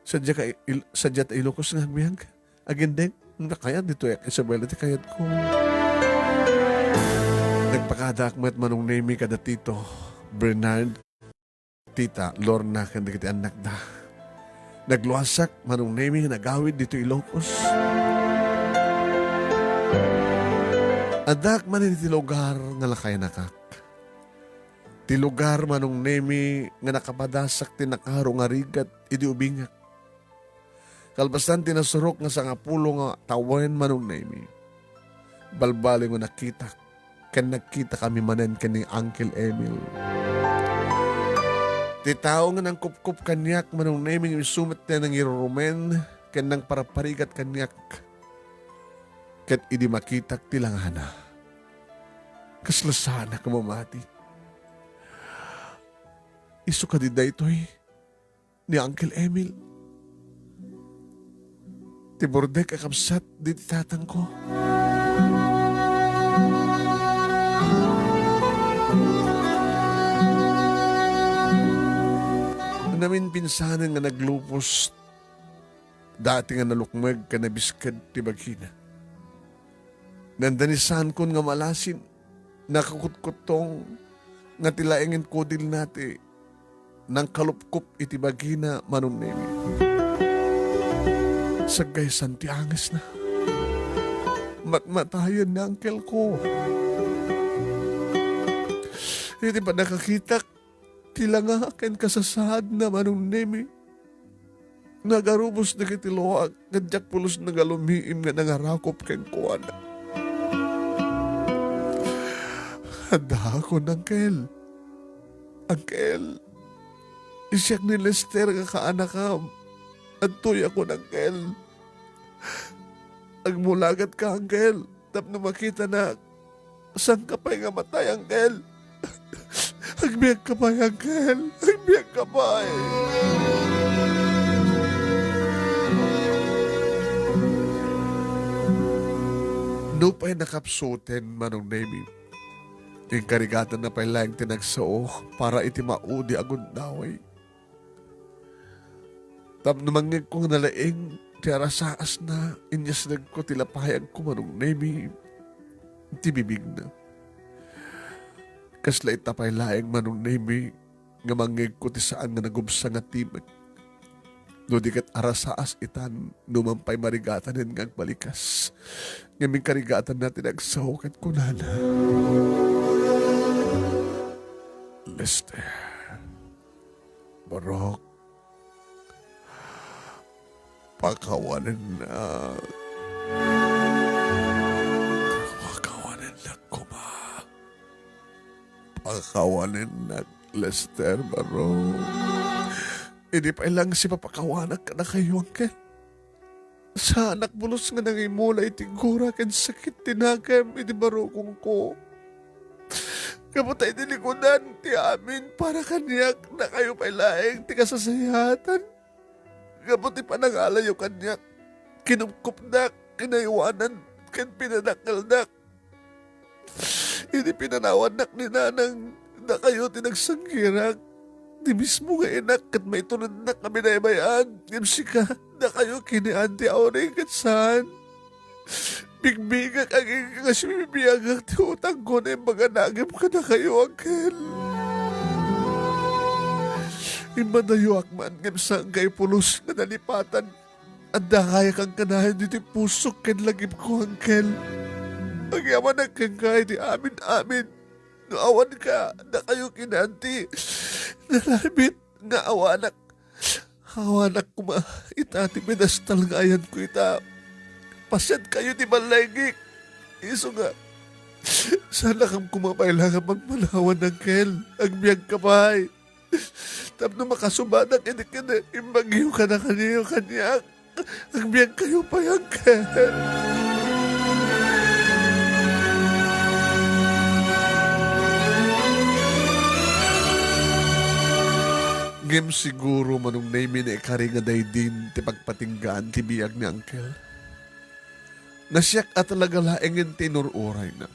Sadiak a Il-, sadiak a Ilocos nga agbiag? Agindeng? Nakayan ditoy ak, Isabela, ti kayatko. Nagpakadaak met, Manong Nemy, kada Tito Bernard, Tita Lorna, ken dagiti annakda. Nagluasak, Manong Nemy, nga nagawid ditoy Ilocos. Addaak man iti lugar nga nakayanakak. Ti lugar, Manong Nemy, nga nakapadasak ti nakaro nga rigat idi ubingak. Kalpasan ti nasurok nga sangapulo nga tawen, Manong Nemy, balbaliw nga nakitak ken nagkitakami manen ken ni Uncle Emil. Ti tao nga nangkupkop kaniak, Manong Nemy, nga isu met ti nangirurumen ken nangparparigat kaniak. Ket idi makitak ti langana, kasla saanak a mamati. Isu kadi daytoy ni Uncle Emil, ti burdek a kabsat diti tatangko. Naminpinsanen nga naglupos, dati nga nalukmeg ken nabisked ti bagina. Nandanisankon nga malasin, nakakutkuttong nga ti laengen kudilna ti nangkalupkop iti bagina, Manong Nemy. Saggaysan ti angesna. Matmatayen ni uncle ko. Iti pannakakitak ti langa ken kasasaadna, Manong Nemy, nagarubos dagiti luak ket diak pulos nga lumiim nga nangarakop kenkuana. Addaakon, uncle. Uncle, siak ni Lester nga kaanakam. Adtoyakon, uncle. Agmulagatka, uncle, tapno makitanak. Saanka pay nga matay, uncle? Agbiagka pay, uncle. Agbiagka pay. Nupay nakapsuten, Manong Nemy, inkarigatanna pay laeng ti nagsao para iti maudi a gundaway. Tapno mangngegko nga nalaing ti arasaasna, inyasnegko ti lapayagko, Manong Nemy, ti bibigna. Kasla ita pay laeng, Manong Nemy, nga mangngegko ti saan nga nagubsa nga timek. No di ket arasaas itan, numan pay marigatanen nga agbalikas. Ngem inkarigatanna ti nagsao ket kunana, Lester, Barok, pakawanennak. Pakawanennak koma. Pakawanennak, Lester, Barok. Idi pay laeng sipapakawanak kadakayo, uncle. Saanak pulos nga nangimula iti gura ken sakit ti nakem iti barukongko. Gapu ta idi likudan ti amin para kaniak, dakayo pay laeng ti kasasayaatan. Gapu ti panangalayo kaniak, kinupkopnak, kinaywanan, ken pinadakkelnak. Idi pinanawannak ni nanang, dakayo ti nagsanggirak. Ti mismo nga inak ket maiturednak a binaybay-an. Ngem sika, dakayo ken ni Auntie Auring ket saan. Bigbigak agingga nga sibibiagak ti utangko nga imbag a nagem kadakayo, uncle. Immadayoak man ngem saankayo pulos nga nalipatan. Adda kayakan kanayon ditoy pusok ken lagipko, uncle. Agyamanak kenka iti amin-amin. No awanka, dakayo ken ni Auntie. Nalabit nga awanak. Awanak koma ita ti pedestal nga ayanko ita. Pasiatkayo ti ballengik. Isu nga, saanakam koma pay laeng a pagmanawan, uncle. Agbiagka pay. Tapno makasubadak iti kinaimbagyo kadakayo kaniak. Agbiagkayo pay, uncle. Ngem siguro, Manong Nemy, naikari nga daydin ti pagpatinggaan ti biag ni uncle. Nasiak a talaga laengen ti inur-urayna.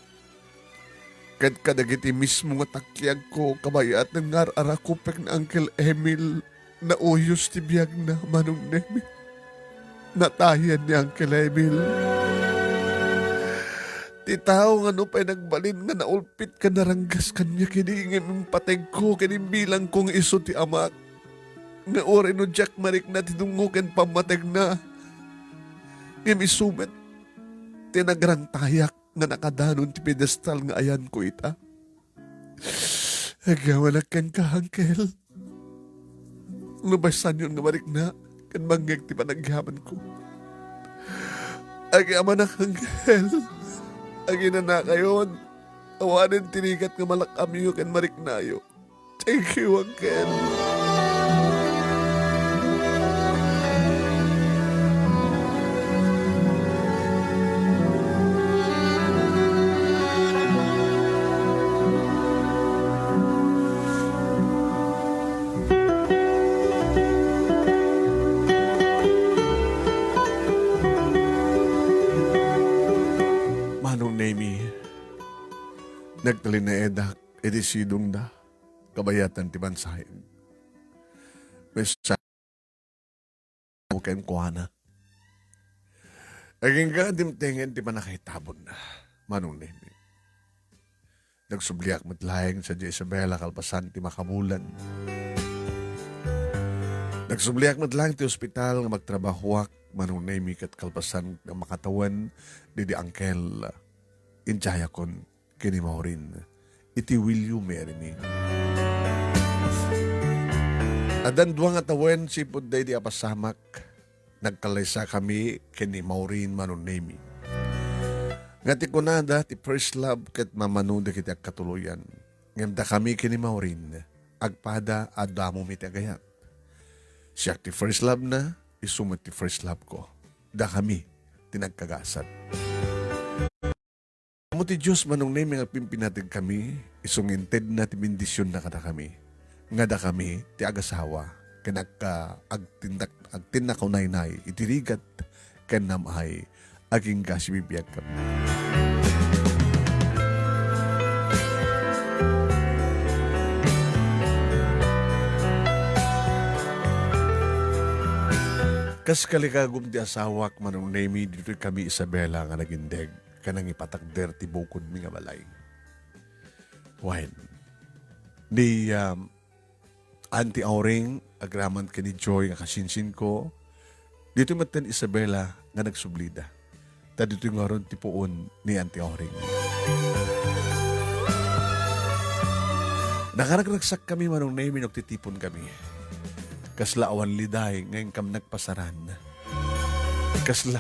ket kadagiti mismo nga takiagko, kabayatan nga ar-arakupek ni Uncle Emil, nauyos ti biagna, Manong Nemi. Natayan ni Uncle Emil. Ti tao nga nupay nagbalin nga naulpit ken naranggas kaniak idi ngem impategko ken imbilangko nga isu ti amak. Nga uray no diak marikna ti dungngo ken pammategna, ngem isu met ti nagrangtayak nga nakadanon ti pedestal nga ayanko ita. Agyamanak kenka, Uncle. Lubasanyon nga marikna ken mangngeg ti panagyamanko. Agyamanak, Uncle. Aginanakayon, awanen ti rigat nga malak-amyo ken mariknayo. Thank you, Uncle. Manong Nemi, nagtalinaedak iti sidongda, kabayatan ti bansaen. Maysa kenkuana. Agingga dimtengen ti pannakaitabonna, Manong Nemi. Nagsubliak met laeng sadiay Isabela kalpasan ti makabulan. Nagsubliak met laeng ti ospital nga magtrabahoak, Manong Nemi, ket kalpasan nga makatawen didi Uncle, idiayakon ken ni Maureen iti Will You Marry Me. Addan dua nga tawen sipud daydi a pasamak, nagkallaysakami ken ni Maureen, Manong Nemi. Nga ti kunada, ti first love ket mamano dagiti agkatuloyan. Ngem dakami ken ni Maureen, agpada a damomi ti agayat. Siak ti first love na, isu met ti first love ko. Dakami ti nagkagasat. Ammo ti Dios, Manong Nemi, nga agpimpinategkami, isu nga intedna ti bendisionna kadakami, nga dakami ti agasawa, ken agka-, agtindak-, agtinnakaw naynay iti rigat ken nam-ay, agingga sibibiagkami. Kas kalikagum ti asawak, Manong Nemi, ditoy kami Isabela nga nagindeg ken nangipatakder ti bukodmi nga balay. Wen, ni, um, Auntie Auring, agraman ken ni Joy nga kasinsinko, ditoy metten Isabela nga nagsublida. Ta ditoy ngarud ti puon ni Auntie Auring. Nakaragsakkami, Manong Nemi, no agtitipon kami. Kasla awan liday nga inkam nagpasaran. Kasla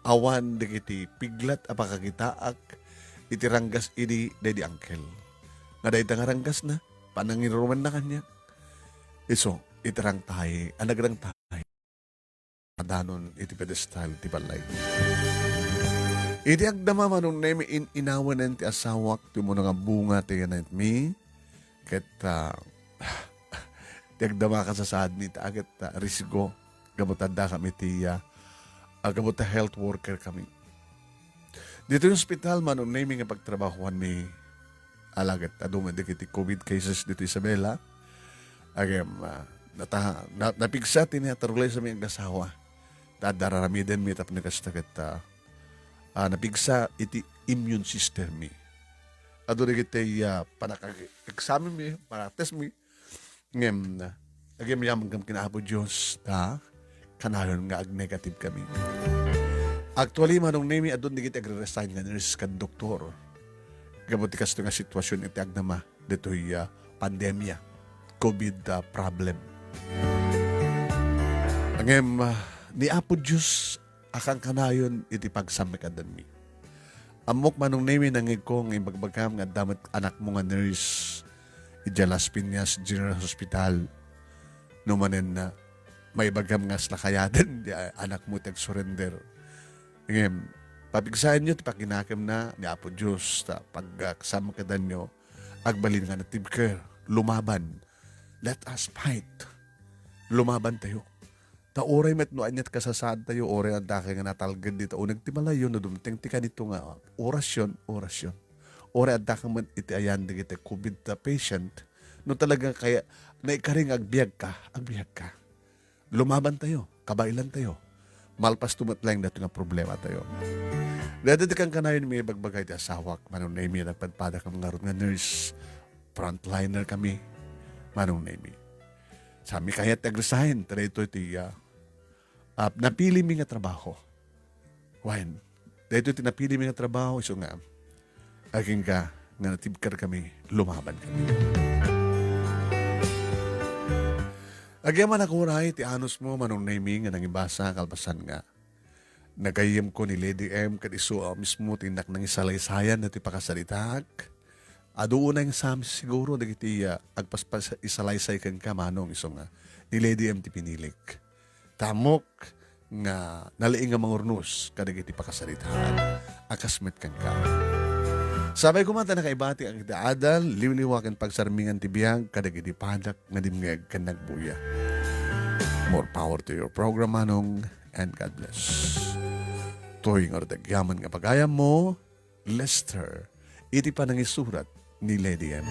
awan dagiti piglat a pakakitaak iti ranggas idi daydi Uncle. Nga dayta nga ranggasna, panangirurumanna kaniak. Isu, iti rangtay, a nagrangtay, adanon iti pedestal ti balay. Iti agdama, Manong Nemi, in-inawanen ti asawak ti umuna nga bunga ti yanetmi, ket, ah, ti agdama kasasaadmi, ta ket, ah, risgo gapu ta addakami ti, ah, ah, gapu ta health worker kami. Ditoy ospital, Manong Nemi, nga pagtrabahoanmi, alagad adu met dagiti covid cases ditoy Isabela. Agem, ah, nata-, na-, napigsa ti natarulay sa mi agasawa. Ta adda ar-aramidenmi tapno kasta ket, ah, ah, napigsa iti immune system mi. Adu dagiti, ah, panaka-examen mi, panaka-test mi. Ngem, agyaman gayam ken Apo Dios ta kanayon nga agnegative kami. Actually, Manong Nemi, adun dagiti agre-resign nga nurse ken doktor. Gapu ti kastoy nga sitwasyon iti agdama ditoy, ah, pandemia, covid, ah, problem. Ngem, ah, ni Apo Dios a kankanayon iti pagsammakadanmi. Ammok, Manong Nemi, nangngegko nga ibagbagam nga adda met anakmo nga nurse idiay Las Piñas General Hospital. No manen, ah, maibagam nga kasla kayaten ti anakmo ti agsurrender. Ngem, papigsaenyo ti pakinakemna ni Apo Dios, ta pagsammakadanyo, agbalin nga native care, lumaban. Let us fight. Lumabantayo. Ta uray met no ania ti kasasaadtayo, uray addakay nga natalged dita uneg ti balayyo, no dumteng ti kanito nga orasyon, orasyon. Uray addaka met iti ayan dagiti covid patient, no talaga kaya naikari nga agbiagka, agbiagka. Lumabantayo, kabaelantayo. Malpasto met laeng daytoy nga problematayo. Daytoy ti kankanayon mi ibagbaga iti asawak, Manong Nemy, nagpadpadak ngarud nga nurse, frontliner kami, Manong Nemy. Saanmi kayat ti agresign, ta daytoy ti, ah, ah, napili mi nga trabaho. Wen, daytoy ti napili mi nga trabaho, isu nga, agingga nga natibker kami, lumaban kami. Agyamanak uray ti anus mo, Manong Nemy, nga nangibasa, kalpasan nga nagayyemko ni Lady M, ket isu a mismo ti innak nangisalaysayan dagiti pakasaritaak. Adu unay nga sami siguro dagiti, ah, agpaspas-, isalaysay kenka, Manong, isu nga ni Lady M ti pinilik. Ta ammok nga nalaing nga mangurnos kadagiti pakasaritaan a kas met kenka. Sabay koma ta nakaibati iti adal, liwliwa ken pagsarmingan ti biag kadagiti padak nga dimngeg ken nagbuya. More power to your program, Manong, and God bless. Toy nga rudagyaman nga pagayam mo, Lester, iti panangisurat ni Lady M.